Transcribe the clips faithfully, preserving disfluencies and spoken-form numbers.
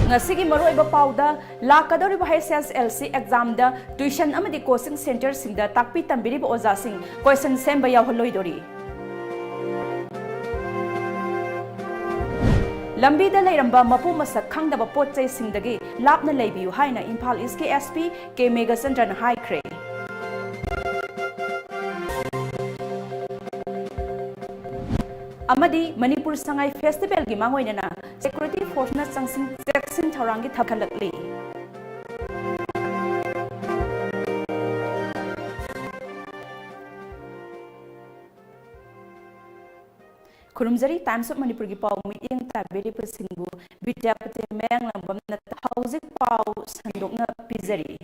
ꯉꯁꯤꯒꯤ ꯃꯔꯨꯑꯣꯏꯕ ꯄꯥꯎꯗ, ꯂꯥꯛꯀꯗꯧꯔꯤꯕ H S L C examꯗ tuition ꯑꯃꯗꯤ coaching centreꯁꯤꯡꯗ ꯇꯥꯛꯄꯤ ꯇꯝꯕꯤꯔꯤꯕ ꯑꯣꯖꯥꯁꯤꯡ question ꯁꯦꯝꯕ ꯌꯥꯎꯍꯜꯂꯣꯏꯗꯣꯔꯤ꯫ ꯂꯝꯕꯤꯗ ꯂꯩꯔꯝꯕ ꯃꯄꯨ ꯃꯁꯛ ꯈꯪꯗꯕ ꯄꯣꯠ ꯆꯩꯁꯤꯡꯗꯒꯤ ꯂꯥꯞꯅ ꯂꯩꯕꯤꯌꯨ ꯍꯥꯏꯅ ꯏꯝꯐꯥꯜ Eastꯀꯤ S P K ꯃꯦꯘꯆꯟꯗ꯭ꯔꯅ ꯍꯥꯏꯈ꯭ꯔꯦ꯫ ꯑꯃꯗꯤ ꯃꯅꯤꯄꯨꯔ ꯁꯉꯥꯏ festivalꯒꯤ ꯃꯥꯡꯑꯣꯏꯅꯅ security forceꯅ ꯆꯪꯁꯤꯟ-, ꯆꯦꯛꯁꯤꯟ ꯊꯧꯔꯥꯡꯒꯤ ꯊꯕꯛ ꯈꯜꯂꯛꯂꯤ꯫ ꯈꯨꯔꯨꯝꯖꯔꯤ꯫ Times of ꯃꯅꯤꯄꯨꯔꯒꯤ ꯄꯥꯎ ꯃꯤꯠꯌꯦꯡ ꯇꯥꯕꯤꯔꯤꯕꯁꯤꯡꯕꯨ ꯕꯤꯗ꯭ꯌꯥꯄꯇꯤ ꯃꯌꯥꯡꯂꯥꯡꯕꯝꯅ ꯍꯧꯖꯤꯛ ꯄꯥꯎ ꯁꯟꯗꯣꯛꯅ ꯄꯤꯖꯔꯤ꯫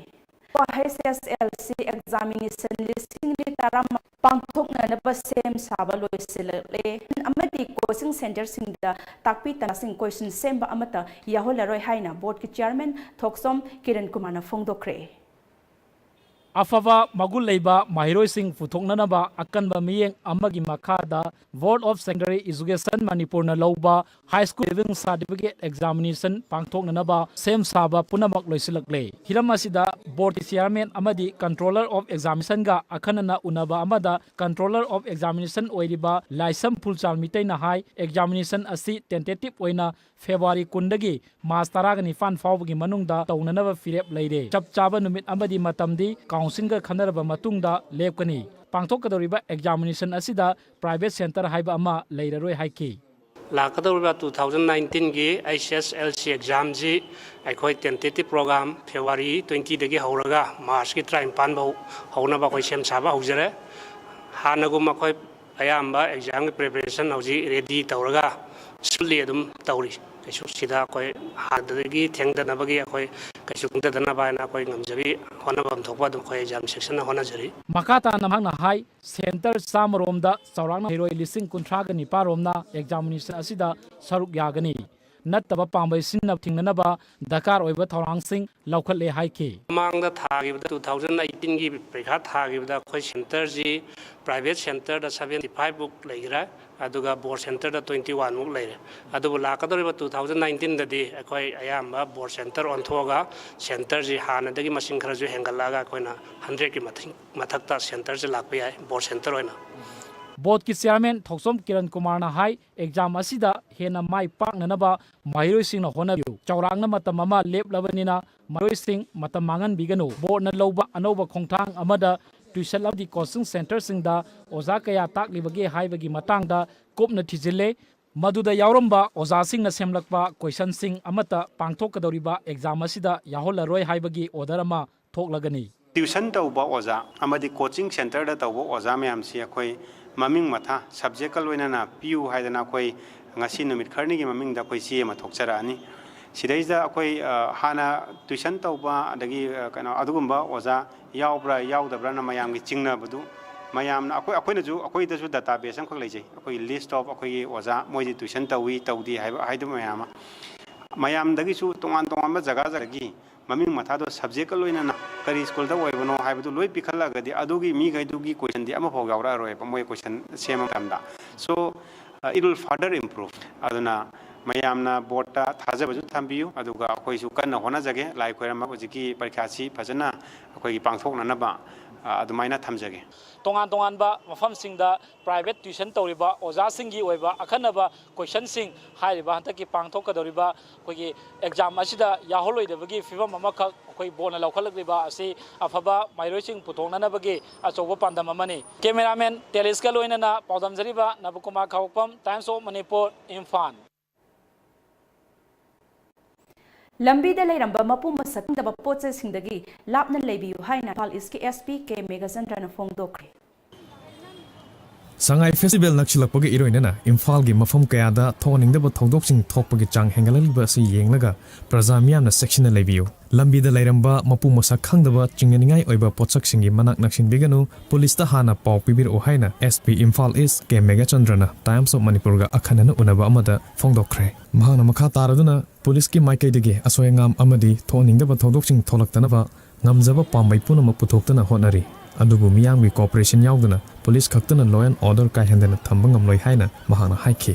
H S L C examination ꯂꯤꯁꯤꯡ ꯑꯅꯤ ꯇꯔꯥꯃꯉꯥ ꯄꯥꯡꯊꯣꯛꯅꯅꯕ ꯁꯦꯝ ꯁꯥꯕ ꯂꯣꯏꯁꯤꯜꯂꯛꯂꯦ ꯑꯃꯗꯤ coaching centreꯁꯤꯡꯗ ꯇꯥꯛꯄꯤ ꯇꯝꯕꯁꯤꯡ question ꯁꯦꯝꯕ ꯑꯃꯠꯇ ꯌꯥꯎꯍꯜꯂꯔꯣꯏ ꯍꯥꯏꯅ boardꯀꯤ chairman ꯊꯣꯛꯆꯣꯝ ꯀꯤꯔꯟ ꯀꯨꯃꯥꯔꯅ ꯐꯣꯡꯗꯣꯛꯈ꯭ꯔꯦ꯫ ꯑꯐꯕ ꯃꯒꯨꯟ ꯂꯩꯕ ꯃꯍꯩꯔꯣꯏꯁꯤꯡ ꯄꯨꯊꯣꯛꯅꯅꯕ ꯑꯀꯟꯕ ꯃꯤꯠꯌꯦꯡ ꯑꯃꯒꯤ ꯃꯈꯥꯗ Board of Secondary Education ꯃꯅꯤꯄꯨꯔꯅ ꯂꯧꯕ High School Leaving Certificate Examination ꯄꯥꯡꯊꯣꯛꯅꯅꯕ ꯁꯦꯝ ꯁꯥꯕ ꯄꯨꯝꯅꯃꯛ ꯂꯣꯏꯁꯤꯜꯂꯛꯂꯦ꯫ ꯍꯤꯔꯝ ꯑꯁꯤꯗ boardꯀꯤ chairman ꯑꯃꯗꯤ Controller of Examinationꯒ ꯑꯈꯟꯅꯅ ꯎꯅꯕ ꯑꯃꯗ Controller of Examination ꯑꯣꯏꯔꯤꯕ ꯂꯥꯏꯁ꯭ꯔꯝ ꯐꯨꯜꯆꯥꯜ ꯃꯤꯇꯩꯅ ꯍꯥꯏ, examination ꯑꯁꯤ tentative ꯑꯣꯏꯅ February ꯀꯨꯟꯗꯒꯤ March ꯇꯔꯥꯒ ꯅꯤꯄꯥꯟ ꯐꯥꯎꯕꯒꯤ ꯃꯅꯨꯡꯗ ꯇꯧꯅꯅꯕ ꯐꯤꯔꯦꯞ ꯂꯩꯔꯦ꯫ ꯆꯞ ꯆꯥꯕ ꯅꯨꯃꯤꯠ ꯑꯃꯗꯤ ꯃꯇꯝꯗꯤ councilꯒ ꯈꯟꯅꯔꯕ ꯃꯇꯨꯡꯗ ꯂꯦꯞꯀꯅꯤ꯫ ꯄꯥꯡꯊꯣꯛꯀꯗꯧꯔꯤꯕ examination ꯑꯁꯤꯗ private centre ꯍꯥꯏꯕ ꯑꯃ ꯂꯩꯔꯔꯣꯏ ꯍꯥꯏꯈꯤ꯫ ꯂꯥꯛꯀꯗꯧꯔꯤꯕ two thousand nineteenꯒꯤ H S L C examꯁꯤ ꯑꯩꯈꯣꯏ tentative program February twentyꯗꯒꯤ ꯍꯧꯔꯒ Marchꯀꯤ ꯇꯔꯥꯅꯤꯄꯥꯟ ꯐꯥꯎ ꯍꯧꯅꯕ ꯑꯩꯈꯣꯏ ꯁꯦꯝ ꯁꯥꯕ ꯍꯧꯖꯔꯦ꯫ ꯍꯥꯟꯅꯒꯨꯝ ꯑꯩꯈꯣꯏ ꯑꯌꯥꯝꯕ examꯒꯤ preparation ꯍꯧꯖꯤꯛ ready ꯇꯧꯔꯒ smoothly ꯑꯗꯨꯝ ꯇꯧꯔꯤ꯫ ꯀꯩꯁꯨ ꯁꯤꯗ ꯑꯩꯈꯣꯏ ꯍꯥꯟꯅꯗꯒꯤ ꯊꯦꯡꯊꯅꯕꯒꯤ ꯑꯩꯈꯣꯏ ꯀꯩꯁꯨ ꯊꯦꯡꯊꯗꯅꯕ ꯍꯥꯏꯅ ꯑꯩꯈꯣꯏ ꯉꯝꯖꯕꯤ ꯍꯣꯠꯅꯐꯝ ꯊꯣꯛꯄ ꯑꯗꯨꯝ ꯑꯩꯈꯣꯏ exam sectionꯅ ꯍꯣꯠꯅꯖꯔꯤ꯫ ꯃꯈꯥ ꯇꯥꯅ ꯃꯍꯥꯛꯅ ꯍꯥꯏ, centre ꯆꯥꯝꯃꯔꯣꯝꯗ ꯆꯥꯎꯔꯥꯛꯅ ꯃꯍꯩꯔꯣꯏ ꯂꯤꯁꯤꯡ ꯀꯨꯟꯊ꯭ꯔꯥꯒ ꯅꯤꯄꯥꯟꯔꯣꯝꯅ examination ꯑꯁꯤꯗ ꯁꯔꯨꯛ ꯌꯥꯒꯅꯤ꯫ ꯅꯠꯇꯕ ꯄꯥꯝꯕꯩꯁꯤꯡꯅ ꯊꯤꯡꯅꯅꯕ ꯗꯔꯀꯥꯔ ꯑꯣꯏꯕ ꯊꯧꯔꯥꯡꯁꯤꯡ ꯂꯧꯈꯠꯂꯦ ꯍꯥꯏꯈꯤ꯫ ꯃꯃꯥꯡꯗ ꯊꯥꯈꯤꯕꯗ two thousand eighteenꯒꯤ ꯄꯔꯤꯈꯥ ꯊꯥꯈꯤꯕꯗ ꯑꯩꯈꯣꯏ centreꯁꯤ private centreꯗ seventy five ꯃꯨꯛ ꯂꯩꯈ꯭ꯔꯦ꯫ ꯑꯗꯨꯒ ꯕꯣꯔꯗ ꯁꯦꯟꯇꯔꯗ ꯇ꯭ꯋꯦꯟꯇꯤ ꯋꯥꯟꯃꯨꯛ ꯂꯩꯔꯦ꯫ ꯑꯗꯨꯕꯨ ꯂꯥꯛꯀꯗꯧꯔꯤꯕ ꯇꯨ ꯊꯥꯎꯖꯟ ꯅꯥꯏꯟꯇꯤꯟꯗꯗꯤ ꯑꯩꯈꯣꯏ ꯑꯌꯥꯝꯕ ꯕꯣꯔꯗ ꯁꯦꯟꯇꯔ ꯑꯣꯟꯊꯣꯛꯑꯒ ꯁꯦꯟꯇꯔꯁꯤ ꯍꯥꯟꯅꯗꯒꯤ ꯃꯁꯤꯡ ꯈꯔꯁꯨ ꯍꯦꯟꯒꯠꯂꯛꯑꯒ ꯑꯩꯈꯣꯏꯅ ꯍꯟꯗ꯭ꯔꯦꯗꯀꯤ ꯃꯊꯛꯇ ꯁꯦꯟꯇꯔꯁꯤ ꯂꯥꯛꯄ ꯌꯥꯏ, ꯕꯣꯔꯗ ꯁꯦꯟꯇꯔ ꯑꯣꯏꯅ꯫ ꯕꯣꯔꯗꯀꯤ ꯆꯤꯌꯥꯔꯃꯦꯟ ꯊꯣꯛꯆꯣꯝ ꯀꯤꯔꯟ ꯀꯨꯃꯥꯔꯅ ꯍꯥꯏ, ꯑꯦꯛꯖꯥꯝ ꯑꯁꯤꯗ ꯍꯦꯟꯅ ꯃꯥꯏ ꯄꯥꯛꯅꯅꯕ ꯃꯍꯩꯔꯣꯏꯁꯤꯡꯅ ꯍꯣꯠꯅꯕꯤꯌꯨ꯫ ꯆꯥꯎꯔꯥꯛꯅ ꯃꯇꯝ ꯑꯃ ꯂꯦꯞꯂꯕꯅꯤꯅ ꯃꯍꯩꯔꯣꯏꯁꯤꯡ ꯃꯇꯝ ꯃꯥꯡꯍꯟꯕꯤꯒꯅꯨ꯫ ꯕꯣꯔꯗꯅ ꯂꯧꯕ ꯑꯅꯧꯕ ꯈꯣꯡꯊꯥꯡ ꯑꯃꯗ ꯇ꯭ꯌꯨꯁꯟ ꯑꯃꯗꯤ ꯀꯣꯆꯤꯡ ꯁꯦꯟꯇꯔꯁꯤꯡꯗ ꯑꯣꯖꯥ ꯀꯌꯥ ꯇꯥꯛꯂꯤꯕꯒꯦ ꯍꯥꯏꯕꯒꯤ ꯃꯇꯥꯡꯗ ꯀꯨꯞꯅ ꯊꯤꯖꯤꯜꯂꯦ꯫ ꯃꯗꯨꯗ ꯌꯥꯎꯔꯝꯕ ꯑꯣꯖꯥꯁꯤꯡꯅ ꯁꯦꯝꯂꯛꯄ ꯀꯣꯏꯁꯟꯁꯤꯡ ꯑꯃꯠꯇ ꯄꯥꯡꯊꯣꯛꯀꯗꯧꯔꯤꯕ ꯑꯦꯛꯖꯥꯝ ꯑꯁꯤꯗ ꯌꯥꯎꯍꯜꯂꯔꯣꯏ ꯍꯥꯏꯕꯒꯤ ꯑꯣꯔꯗꯔ ꯑꯃ ꯊꯣꯛꯂꯒꯅꯤ꯫ ꯇ꯭ꯌꯨꯁꯟ ꯇꯧꯕ ꯑꯣꯖꯥ ꯑꯃꯗꯤ ꯀꯣꯆꯤꯡ ꯁꯦꯟꯇꯔꯗ ꯇꯧꯕ ꯑꯣꯖꯥ ꯃꯌꯥꯝꯁꯤ ꯑꯩꯈꯣꯏ ꯃꯃꯤꯡ ꯃꯊꯥ ꯁꯕꯖꯦꯛꯀ ꯂꯣꯏꯅꯅ ꯄꯤꯌꯨ ꯍꯥꯏꯗꯅ ꯑꯩꯈꯣꯏ ꯉꯁꯤ ꯅꯨꯃꯤꯠ ꯈꯔꯅꯤꯒꯤ ꯃꯃꯤꯡꯗ ꯑꯩꯈꯣꯏ ꯆꯦ ꯑꯃ ꯊꯣꯛꯆꯔꯛꯑꯅꯤ꯫ ꯁꯤꯗꯩꯁꯤꯗ ꯑꯩꯈꯣꯏ, ꯑ, ꯍꯥꯟꯅ ꯇ꯭ꯌꯨꯁꯟ ꯇꯧꯕ ꯑꯗꯒꯤ, ꯑ, ꯀꯩꯅꯣ ꯑꯗꯨꯒꯨꯝꯕ ꯑꯣꯖꯥ ꯌꯥꯎꯕ꯭ꯔꯥ ꯌꯥꯎꯗꯕ꯭ꯔꯥꯅ ꯃꯌꯥꯝꯒꯤ ꯆꯤꯡꯅꯕꯗꯨ ꯃꯌꯥꯝꯅ ꯑꯩꯈꯣꯏ, ꯑꯩꯈꯣꯏꯅꯁꯨ, ꯑꯩꯈꯣꯏꯗꯁꯨ ꯗꯇꯥ ꯕꯦꯁ ꯑꯃꯈꯛ ꯂꯩꯖꯩ꯫ ꯑꯩꯈꯣꯏꯒꯤ list of ꯑꯩꯈꯣꯏꯒꯤ ꯑꯣꯖꯥ ꯃꯣꯏꯗꯤ ꯇ꯭ꯌꯨꯁꯟ ꯇꯧꯏ ꯇꯧꯗꯦ ꯍꯥꯏꯕ, ꯍꯥꯏꯗꯕ ꯃꯌꯥꯝ ꯑꯃ꯫ ꯃꯌꯥꯝꯗꯒꯤꯁꯨ ꯇꯣꯉꯥꯟ ꯇꯣꯉꯥꯟꯕ ꯖꯒꯥ ꯖꯒꯥꯒꯤ ꯃꯃꯤꯡ ꯃꯊꯥꯗꯣ ꯁꯕꯖꯦꯛꯀ ꯂꯣꯏꯅꯅ ꯀꯔꯤ ꯁ꯭ꯀꯨꯜꯗ ꯑꯣꯏꯕꯅꯣ ꯍꯥꯏꯕꯗꯨ ꯂꯣꯏ ꯄꯤꯈꯠꯂꯛꯑꯒꯗꯤ ꯑꯗꯨꯒꯤ ꯃꯤꯈꯩꯗꯨꯒꯤ ꯀꯣꯏꯁꯟꯗꯤ ꯑꯃꯐꯥꯎ ꯌꯥꯎꯔꯛꯑꯔꯣꯏꯕ ꯃꯣꯏ ꯀꯣꯏꯁꯟ ꯁꯦꯝꯕ ꯃꯇꯝꯗ꯫ So, uh, it will further improve. ꯑꯗꯨꯅ ꯃꯌꯥꯝꯅ ꯕꯣꯔꯗꯇ ꯊꯥꯖꯕꯁꯨ ꯊꯝꯕꯤꯌꯨ, ꯑꯗꯨꯒ ꯑꯩꯈꯣꯏꯁꯨ ꯀꯟꯅ ꯍꯣꯠꯅꯖꯒꯦ꯫ ꯂꯥꯏ ꯈꯣꯏꯔꯝꯕ ꯍꯧꯖꯤꯛꯀꯤ ꯄꯔꯤꯈ꯭ꯌꯥꯁꯤ ꯐꯖꯅ ꯑꯩꯈꯣꯏꯒꯤ ꯄꯥꯡꯊꯣꯛꯅꯅꯕ, ꯑ, ꯑꯗꯨꯃꯥꯏꯅ ꯊꯝꯖꯒꯦ꯫ ꯇꯣꯉꯥꯟ ꯇꯣꯉꯥꯟꯕ ꯃꯐꯝꯁꯤꯡꯗ ꯄ꯭ꯔꯥꯏꯚꯦꯠ ꯇ꯭ꯌꯨꯁꯟ ꯇꯧꯔꯤꯕ ꯑꯣꯖꯥꯁꯤꯡꯒꯤ ꯑꯣꯏꯕ ꯑꯈꯟꯅꯕ ꯀꯣꯏꯁꯟꯁꯤꯡ ꯍꯥꯏꯔꯤꯕ ꯍꯟꯗꯛꯀꯤ ꯄꯥꯡꯊꯣꯛꯀꯗꯧꯔꯤꯕ ꯑꯩꯈꯣꯏꯒꯤ ꯑꯦꯛꯖꯥꯝ ꯑꯁꯤꯗ ꯌꯥꯎꯍꯜꯂꯣꯏꯗꯕꯒꯤ ꯐꯤꯕꯝ ꯑꯃꯈꯛ ꯑꯩꯈꯣꯏ ꯕꯣꯔꯗꯅ ꯂꯧꯈꯠꯂꯛꯂꯤꯕ ꯑꯁꯤ ꯑꯐꯕ ꯃꯍꯩꯔꯣꯏꯁꯤꯡ ꯄꯨꯊꯣꯛꯅꯅꯕꯒꯤ ꯑꯆꯧꯕ ꯄꯥꯟꯗꯝ ꯑꯃꯅꯤ꯫ ꯀꯦꯃꯦꯔꯥꯃꯦꯟ ꯇꯦꯂꯤꯁꯀ ꯂꯣꯏꯅꯅ ꯄꯥꯎꯗꯝꯖꯔꯤꯕ ꯅꯕꯀꯨꯃꯥꯔ ꯈꯥꯎꯕꯣꯛꯄꯝ, Times of Manipur, ꯏꯝꯐꯥꯜ꯫ ꯂꯝꯕꯤꯗ ꯂꯩꯔꯝꯕ ꯃꯄꯨ ꯃꯁꯛ ꯈꯪꯗꯕ ꯄꯣꯠ ꯆꯩꯁꯤꯡꯗꯒꯤ ꯂꯥꯞꯅ ꯂꯩꯕꯤꯌꯨ ꯍꯥꯏꯅ ꯏꯝꯐꯥꯜ ꯏꯁꯀꯤ ꯑꯦꯁ ꯄꯤ ꯀꯦ ꯃꯦꯘꯆꯟꯗ꯭ꯔꯅ ꯐꯣꯡꯗꯣꯛꯈ꯭ꯔꯦ꯫ ꯁꯉꯥꯏ ꯐꯦꯁꯇꯤꯚꯦꯜ ꯅꯛꯁꯤꯜꯂꯛꯄꯒ ꯏꯔꯣꯏꯅꯅ ꯏꯝꯐꯥꯜꯒꯤ ꯃꯐꯝ ꯀꯌꯥꯗ ꯊꯣꯛꯍꯟꯅꯤꯡꯗꯕ ꯊꯧꯗꯣꯛꯁꯤꯡ ꯊꯣꯛꯄꯒꯤ ꯆꯥꯡ ꯍꯦꯟꯒꯠꯂꯛꯂꯤꯕ ꯑꯁꯤ ꯌꯦꯡꯂꯒ ꯄ꯭ꯔꯖꯥ ꯃꯤꯌꯥꯝꯅ ꯆꯦꯛꯁꯤꯟꯅ ꯂꯩꯕꯤꯌꯨ꯫ ꯂꯝꯕꯤꯗ ꯂꯩꯔꯝꯕ ꯃꯄꯨ ꯃꯁꯛ ꯈꯪꯗꯕ ꯆꯤꯡꯅꯅꯤꯡꯉꯥꯏ ꯑꯣꯏꯕ ꯄꯣꯠꯁꯛꯁꯤꯡꯒꯤ ꯃꯅꯥꯛ ꯅꯛꯁꯤꯟꯕꯤꯒꯅꯨ꯫ ꯄꯨꯂꯤꯁꯇ ꯍꯥꯟꯅ ꯄꯥꯎ ꯄꯤꯕꯤꯔꯛꯎ ꯍꯥꯏꯅ S P Imphal is K ꯃꯦꯘꯆꯟꯗ꯭ꯔꯅ Times of Manipurꯒ ꯑꯈꯟꯅꯅ ꯎꯅꯕ ꯑꯃꯗ ꯐꯣꯡꯗꯣꯛꯈ꯭ꯔꯦ꯫ ꯃꯍꯥꯛꯅ ꯃꯈꯥ ꯇꯥꯔꯗꯨꯅ ꯄꯨꯂꯤꯁꯀꯤ ꯃꯥꯏꯀꯩꯗꯒꯤ ꯑꯁꯣꯏ ꯑꯉꯥꯝ ꯑꯃꯗꯤ ꯊꯣꯛꯍꯟꯅꯤꯡꯗꯕ ꯊꯧꯗꯣꯛꯁꯤꯡ ꯊꯣꯛꯂꯛꯇꯅꯕ ꯉꯝꯖꯕ ꯄꯥꯝꯕꯩ ꯄꯨꯝꯅꯃꯛ ꯄꯨꯊꯣꯛꯇꯨꯅ ꯍꯣꯠꯅꯔꯤ꯫ ꯑꯗꯨꯕꯨ ꯃꯤꯌꯥꯝꯒꯤ cooperation ꯌꯥꯎꯗꯅ ꯄꯨꯂꯤꯁ ꯈꯛꯇꯅ law and order ꯀꯥꯏꯍꯟꯗꯅ ꯊꯝꯕ ꯉꯝꯂꯣꯏ ꯍꯥꯏꯅ ꯃꯍꯥꯛꯅ ꯍꯥꯏꯈꯤ꯫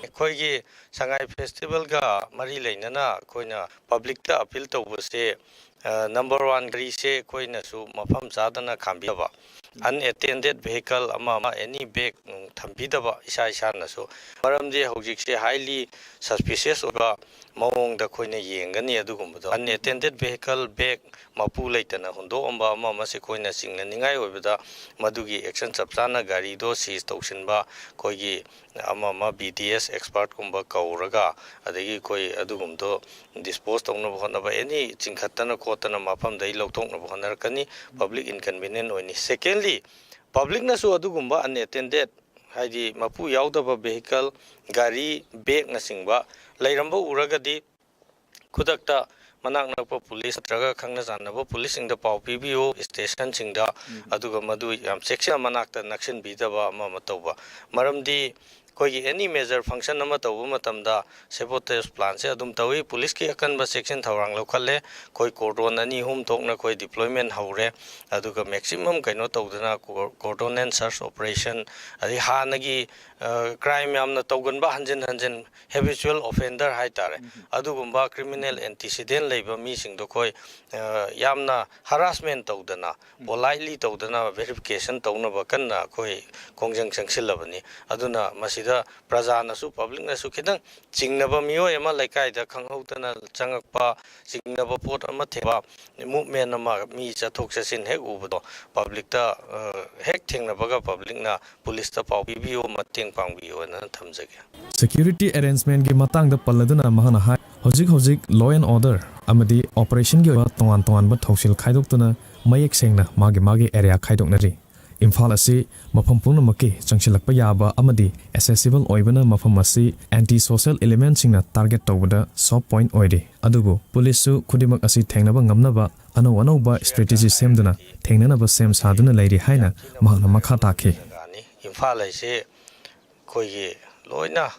ꯑꯩꯈꯣꯏꯒꯤ ꯁꯉꯥꯏ ꯐꯦꯁꯇꯤꯚꯦꯜꯒ ꯃꯔꯤ ꯂꯩꯅꯅ ꯑꯩꯈꯣꯏꯅ ꯄꯕ꯭ꯂꯤꯛꯇ ꯑꯄꯤꯜ ꯇꯧꯕꯁꯦ, ꯅꯝꯕꯔ ꯋꯥꯟ, ꯒꯥꯔꯤꯁꯦ ꯑꯩꯈꯣꯏꯅꯁꯨ ꯃꯐꯝ ꯆꯥꯗꯅ ꯈꯥꯝꯕꯤꯗꯕ, ꯑꯟꯑꯦꯇꯦꯟꯗꯦꯠ ꯚꯦꯍꯤꯀꯜ ꯑꯃ ꯑꯃ, ꯑꯦꯅꯤ ꯕꯦꯒ ꯅꯨꯡ ꯊꯝꯕꯤꯗꯕ ꯏꯁꯥ ꯏꯁꯥꯅꯁꯨ꯫ ꯃꯔꯝꯗꯤ ꯍꯧꯖꯤꯛꯁꯦ ꯍꯥꯏꯂꯤ ꯁꯁꯄꯤꯁꯤꯌꯁ ꯑꯣꯏꯕ ꯃꯑꯣꯡꯗ ꯑꯩꯈꯣꯏꯅ ꯌꯦꯡꯒꯅꯤ꯫ ꯑꯗꯨꯒꯨꯝꯕꯗꯣ, ꯑꯟꯑꯦꯇꯦꯟꯗꯦꯠ ꯚꯦꯍꯤꯀꯜ, ꯕꯦꯒ ꯃꯄꯨ ꯂꯩꯇꯅ ꯍꯨꯟꯗꯣꯛꯑꯝꯕ ꯑꯃ ꯑꯃꯁꯦ ꯑꯩꯈꯣꯏꯅ ꯆꯤꯡꯅꯅꯤꯡꯉꯥꯏ ꯑꯣꯏꯕꯗ, ꯃꯗꯨꯒꯤ ꯑꯦꯛꯁꯟ ꯆꯞ ꯆꯥꯅ ꯒꯥꯔꯤꯗꯣ ꯁꯤꯖ ꯇꯧꯁꯤꯟꯕ, ꯑꯩꯈꯣꯏꯒꯤ ꯑꯃ ꯑꯃ ꯕꯤ ꯗꯤ ꯑꯦꯁ ꯑꯦꯛꯁꯄꯥꯔꯠꯀꯨꯝꯕ ꯀꯧꯔꯒ, ꯑꯗꯒꯤ ꯑꯩꯈꯣꯏ ꯑꯗꯨꯒꯨꯝꯕꯗꯣ ꯗꯤꯁꯄꯣꯖ ꯇꯧꯅꯕ ꯍꯣꯠꯅꯕ, ꯑꯦꯅꯤ ꯆꯤꯡꯈꯠꯇꯅ ꯈꯣꯠꯇꯅ ꯃꯐꯝꯗꯒꯤ ꯂꯧꯊꯣꯛꯅꯕ ꯍꯣꯠꯅꯔꯛꯀꯅꯤ꯫ ꯄꯕ꯭ꯂꯤꯛ ꯏꯟꯀꯟꯚꯤꯅꯤꯌꯦꯟ ꯑꯣꯏꯅꯤ꯫ ꯁꯦꯀꯦꯟꯂꯤ, ꯄꯕ꯭ꯂꯤꯛꯅꯁꯨ ꯑꯗꯨꯒꯨꯝꯕ ꯑꯟꯑꯦꯇꯦꯟꯗꯦꯠ, ꯍꯥꯏꯗꯤ ꯃꯄꯨ ꯌꯥꯎꯗꯕ ꯚꯦꯍꯤꯀꯜ, ꯒꯥꯔꯤ, ꯕꯦꯒꯅꯆꯤꯡꯕ ꯂꯩꯔꯝꯕ ꯎꯔꯒꯗꯤ, ꯈꯨꯗꯛꯇ ꯃꯅꯥꯛ ꯅꯛꯄ ꯄꯨꯂꯤꯁ ꯅꯠꯇ꯭ꯔꯒ ꯈꯪꯅ ꯆꯥꯟꯅꯕ ꯄꯨꯂꯤꯁꯁꯤꯡꯗ ꯄꯥꯎ ꯄꯤꯕꯤꯌꯨ, ꯁ꯭ꯇꯦꯁꯟꯁꯤꯡꯗ꯫ ꯑꯗꯨꯒ ꯃꯗꯨ ꯌꯥꯝ ꯆꯦꯛꯁꯤꯟꯅ ꯃꯅꯥꯛꯇ ꯅꯛꯁꯤꯟꯕꯤꯗꯕ ꯑꯃ ꯑꯃ ꯇꯧꯕ꯫ ꯃꯔꯝꯗꯤ ꯑꯩꯈꯣꯏꯒꯤ ꯑꯦꯅꯤ ꯃꯦꯖꯔ ꯐꯪꯁꯟ ꯑꯃ ꯇꯧꯕ ꯃꯇꯝꯗ ꯁꯦꯕꯣꯇꯦꯖ ꯄ꯭ꯂꯥꯟꯁꯦ ꯑꯗꯨꯝ ꯇꯧꯏ꯫ ꯄꯨꯂꯤꯁꯀꯤ ꯑꯀꯟꯕ ꯆꯦꯛꯁꯤꯟ ꯊꯧꯔꯥꯡ ꯂꯧꯈꯠꯂꯦ꯫ ꯑꯩꯈꯣꯏ ꯀꯣꯔꯗꯣꯟ ꯑꯅꯤ ꯑꯍꯨꯝ ꯊꯣꯛꯅ ꯑꯩꯈꯣꯏ ꯗꯤꯄ꯭ꯂꯣꯏꯃꯦꯟ ꯍꯧꯔꯦ꯫ ꯑꯗꯨꯒ ꯃꯦꯛꯁꯤꯃꯝ ꯀꯩꯅꯣ ꯇꯧꯗꯅ, ꯀꯣꯔꯗꯣꯟ ꯑꯦꯟ ꯁꯔꯆ ꯑꯣꯄꯔꯦꯁꯟ, ꯑꯗꯩ ꯍꯥꯟꯅꯒꯤ ꯀ꯭ꯔꯥꯏꯝ ꯌꯥꯝꯅ ꯇꯧꯒꯟꯕ, ꯍꯟꯖꯤꯟ ꯍꯟꯖꯤꯟ ꯍꯦꯕꯤꯆꯨꯋꯦꯜ ꯑꯣꯐꯦꯟꯗꯔ ꯍꯥꯏꯇꯥꯔꯦ, ꯑꯗꯨꯒꯨꯝꯕ ꯀ꯭ꯔꯤꯃꯤꯅꯦꯜ ꯑꯦꯟꯇꯤꯁꯤꯗꯦꯟ ꯂꯩꯕ ꯃꯤꯁꯤꯡꯗꯣ ꯑꯩꯈꯣꯏ ꯌꯥꯝꯅ ꯍꯔꯥꯁꯃꯦꯟ ꯇꯧꯗꯅ, ꯄꯣꯂꯥꯏꯠꯂꯤ ꯇꯧꯗꯅ, ꯚꯦꯔꯤꯐꯤꯀꯦꯁꯟ ꯇꯧꯅꯕ ꯀꯟꯅ ꯑꯩꯈꯣꯏ ꯈꯣꯡꯖꯪ ꯆꯪꯁꯤꯜꯂꯕꯅꯤ꯫ ꯑꯗꯨꯅ ꯃꯁꯤꯗ ꯄ꯭ꯔꯖꯥꯅꯁꯨ, ꯄꯕ꯭ꯂꯤꯛꯅꯁꯨ ꯈꯤꯇꯪ ꯆꯤꯡꯅꯕ ꯃꯤꯑꯣꯏ ꯑꯃ ꯂꯩꯀꯥꯏꯗ ꯈꯪꯍꯧꯗꯅ ꯆꯪꯉꯛꯄ, ꯆꯤꯡꯅꯕ ꯄꯣꯠ ꯑꯃ ꯊꯦꯡꯕ, ꯃꯨꯞꯃꯦꯟ ꯑꯃ, ꯃꯤ ꯆꯠꯊꯣꯛ ꯆꯠꯁꯤꯟ ꯍꯦꯛ ꯎꯕꯗꯣ, ꯄꯕ꯭ꯂꯤꯛꯇ ꯍꯦꯛ ꯊꯦꯡꯅꯕꯒ ꯄꯕ꯭ꯂꯤꯛꯅ ꯄꯨꯂꯤꯁꯇ ꯄꯥꯎ ꯄꯤꯕꯤꯌꯨ, ꯃꯇꯦꯡ ꯄꯥꯡꯕꯤꯌꯨꯅ ꯊꯝꯖꯒꯦ꯫ ꯁꯦꯀ꯭ꯌꯨꯔꯤꯇꯤ ꯑꯦꯔꯦꯟꯖꯃꯦꯟꯒꯤ ꯃꯇꯥꯡꯗ ꯄꯜꯂꯗꯨꯅ ꯃꯍꯥꯛꯅ ꯍꯥꯏ, ꯍꯧꯖꯤꯛ ꯍꯧꯖꯤꯛ law and order ꯑꯃꯗꯤ ꯑꯣꯄꯔꯦꯁꯟꯒꯤ ꯑꯣꯏꯕ ꯇꯣꯉꯥꯟ ꯇꯣꯉꯥꯟꯕ ꯊꯧꯁꯤꯜ ꯈꯥꯏꯗꯣꯛꯇꯨꯅ ꯃꯌꯦꯛ ꯁꯦꯡꯅ ꯃꯥꯒꯤ ꯃꯥꯒꯤ ꯑꯦꯔꯤꯌꯥ ꯈꯥꯏꯗꯣꯛꯅꯔꯤ꯫ ꯏꯝꯐꯥꯜ ꯑꯁꯤ ꯃꯐꯝ ꯄꯨꯝꯅꯃꯛꯀꯤ ꯆꯪꯁꯤꯜꯂꯛꯄ ꯌꯥꯕ ꯑꯃꯗꯤ ꯑꯦꯁꯦꯁꯤꯕꯜ ꯑꯣꯏꯕꯅ ꯃꯐꯝ ꯑꯁꯤ ꯑꯦꯟꯇꯤ ꯁꯣꯁꯦꯜ ꯏꯂꯤꯃꯦꯟꯁꯤꯡꯅ ꯇꯥꯔꯒꯦꯠ ꯇꯧꯕꯗ ꯁꯣꯞ ꯄꯣꯏꯟꯠ ꯑꯣꯏꯔꯤ꯫ ꯑꯗꯨꯕꯨ ꯄꯨꯂꯤꯁꯁꯨ ꯈꯨꯗꯤꯡꯃꯛ ꯑꯁꯤ ꯊꯦꯡꯅꯕ ꯉꯝꯅꯕ ꯑꯅꯧ ꯑꯅꯧꯕ ꯁ꯭ꯇ꯭ꯔꯦꯇꯦꯖꯤ ꯁꯦꯝꯗꯨꯅ ꯊꯦꯡꯅꯅꯕ ꯁꯦꯝ ꯁꯥꯗꯨꯅ ꯂꯩꯔꯤ ꯍꯥꯏꯅ ꯃꯍꯥꯛꯅ ꯃꯈꯥ ꯇꯥꯈꯤ꯫ ꯏꯝꯐꯥꯜ ꯍꯥꯏꯁꯦ ꯑꯩꯈꯣꯏꯒꯤ ꯂꯣꯏꯅ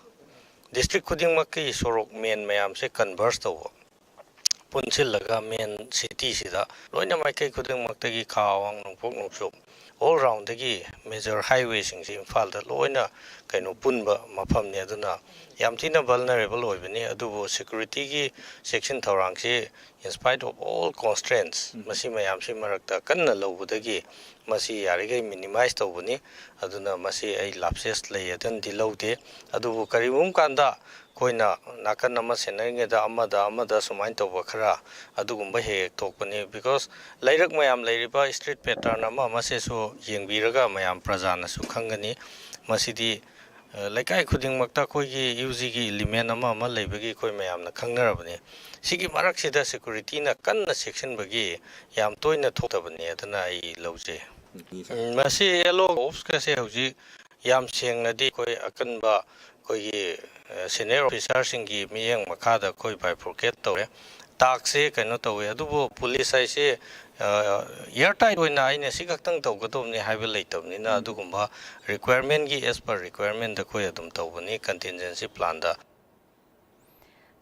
ꯗꯤꯁꯇ꯭ꯔꯤꯛ ꯈꯨꯗꯤꯡꯃꯛꯀꯤ ꯁꯣꯔꯣꯛ ꯃꯦꯟ ꯃꯌꯥꯝꯁꯦ ꯀꯟꯚꯔꯁ ꯇꯧꯕ, ꯄꯨꯟꯁꯤꯜꯂꯒ ꯃꯦꯟ ꯁꯤꯇꯤꯁꯤꯗ ꯂꯣꯏꯅ ꯃꯥꯏꯀꯩ ꯈꯨꯗꯤꯡꯃꯛꯇꯒꯤ ꯈꯥ, ꯑꯋꯥꯡ, ꯅꯣꯡꯄꯣꯛ, ꯅꯣꯡꯆꯨꯞ, ꯑꯣꯜ ꯔꯥꯎꯟꯗꯒꯤ ꯃꯦꯖꯔ ꯍꯥꯏꯋꯦꯁꯤꯡꯁꯤ ꯏꯝꯐꯥꯜꯗ ꯂꯣꯏꯅ ꯀꯩꯅꯣ ꯄꯨꯟꯕ ꯃꯐꯝꯅꯤ꯫ ꯑꯗꯨꯅ ꯌꯥꯝ ꯊꯤꯅ ꯚꯜꯅꯔꯦꯕꯜ ꯑꯣꯏꯕꯅꯤ꯫ ꯑꯗꯨꯕꯨ ꯁꯦꯀ꯭ꯌꯨꯔꯤꯇꯤꯒꯤ ꯆꯦꯛꯁꯤꯟ ꯊꯧꯔꯥꯡꯁꯤ, in spite of all constraints, ꯃꯁꯤ ꯃꯌꯥꯝꯁꯤ ꯃꯔꯛꯇ ꯀꯟꯅ ꯂꯧꯕꯗꯒꯤ ꯃꯁꯤ ꯌꯥꯔꯤꯈꯩ ꯃꯤꯅꯤꯃꯥꯏꯁ ꯇꯧꯕꯅꯤ꯫ ꯑꯗꯨꯅ ꯃꯁꯤ ꯑꯩ ꯂꯥꯞꯁꯦꯁ ꯂꯩ ꯑꯗꯨꯅꯗꯤ ꯂꯧꯗꯦ꯫ ꯑꯗꯨꯕꯨ ꯀꯔꯤꯒꯨꯝꯕ ꯀꯥꯟꯗ ꯑꯩꯈꯣꯏꯅ ꯅꯥꯀꯟ ꯑꯃ ꯁꯦꯟꯅꯔꯤꯉꯩꯗ ꯑꯃꯗ ꯑꯃꯗ ꯁꯨꯃꯥꯏꯅ ꯇꯧꯕ ꯈꯔ ꯑꯗꯨꯒꯨꯝꯕ ꯍꯦꯛ ꯍꯦꯛ ꯊꯣꯛꯄꯅꯤ꯫ ꯕꯤꯀꯣꯁ ꯂꯩꯔꯛ ꯃꯌꯥꯝ ꯂꯩꯔꯤꯕ ꯁ꯭ꯇ꯭ꯔꯤꯠ ꯄꯦꯇꯔꯟ ꯑꯃ ꯑꯃꯁꯤꯁꯨ ꯌꯦꯡꯕꯤꯔꯒ ꯃꯌꯥꯝ ꯄ꯭ꯔꯖꯥꯅꯁꯨ ꯈꯪꯒꯅꯤ꯫ ꯃꯁꯤꯗꯤ ꯑ, ꯂꯩꯀꯥꯏ ꯈꯨꯗꯤꯡꯃꯛꯇ ꯑꯩꯈꯣꯏꯒꯤ ꯌꯨ ꯖꯤꯒꯤ ꯏꯂꯤꯃꯦꯟ ꯑꯃ ꯑꯃ ꯂꯩꯕꯒꯤ ꯑꯩꯈꯣꯏ ꯃꯌꯥꯝꯅ ꯈꯪꯅꯔꯕꯅꯤ꯫ ꯁꯤꯒꯤ ꯃꯔꯛꯁꯤꯗ ꯁꯦꯀ꯭ꯌꯨꯔꯤꯇꯤꯅ ꯀꯟꯅ ꯆꯦꯛꯁꯤꯟꯕꯒꯤ ꯌꯥꯝ ꯇꯣꯏꯅ ꯊꯣꯛꯇꯕꯅꯤ꯫ ꯑꯗꯨꯅ ꯑꯩ ꯂꯧꯖꯩ꯫ ꯎꯝ, ꯃꯁꯤ ꯑꯦꯜ ꯑꯣ ꯑꯣꯞꯁꯀꯁꯦ ꯍꯧꯖꯤꯛ ꯌꯥꯝ ꯁꯦꯡꯅꯗꯤ ꯑꯩꯈꯣꯏ ꯑꯀꯟꯕ ꯑꯩꯈꯣꯏꯒꯤ, ꯑ, ꯁꯦꯅꯤꯌꯔ ꯑꯣꯐꯤꯁꯥꯔꯁꯤꯡꯒꯤ ꯃꯤꯠꯌꯦꯡ ꯃꯈꯥꯗ ꯑꯩꯈꯣꯏ ꯕꯥꯏꯐꯣꯔꯀꯦꯠ ꯇꯧꯔꯦ꯫ ꯇꯥꯛꯁꯦ ꯀꯩꯅꯣ ꯇꯧꯋꯦ, ꯑꯗꯨꯕꯨ ꯄꯨꯂꯤꯁ ꯍꯥꯏꯁꯦ, ꯑ, ꯏꯌꯔ ꯇꯥꯏꯠ ꯑꯣꯏꯅ ꯑꯩꯅ ꯁꯤ ꯈꯛꯇꯪ ꯇꯧꯒꯗꯧꯕꯅꯤ ꯍꯥꯏꯕ ꯂꯩꯇꯕꯅꯤꯅ, ꯑꯗꯨꯒꯨꯝꯕ ꯔꯤꯀ꯭ꯋꯥꯌꯔꯃꯦꯟꯒꯤ, as per ꯔꯤꯀ꯭ꯋꯥꯌꯔꯃꯦꯟꯗ ꯑꯩꯈꯣꯏ ꯑꯗꯨꯝ ꯇꯧꯕꯅꯤ, ꯀꯟꯇꯤꯟꯖꯦꯟꯁꯤ ꯄ꯭ꯂꯥꯟꯗ꯫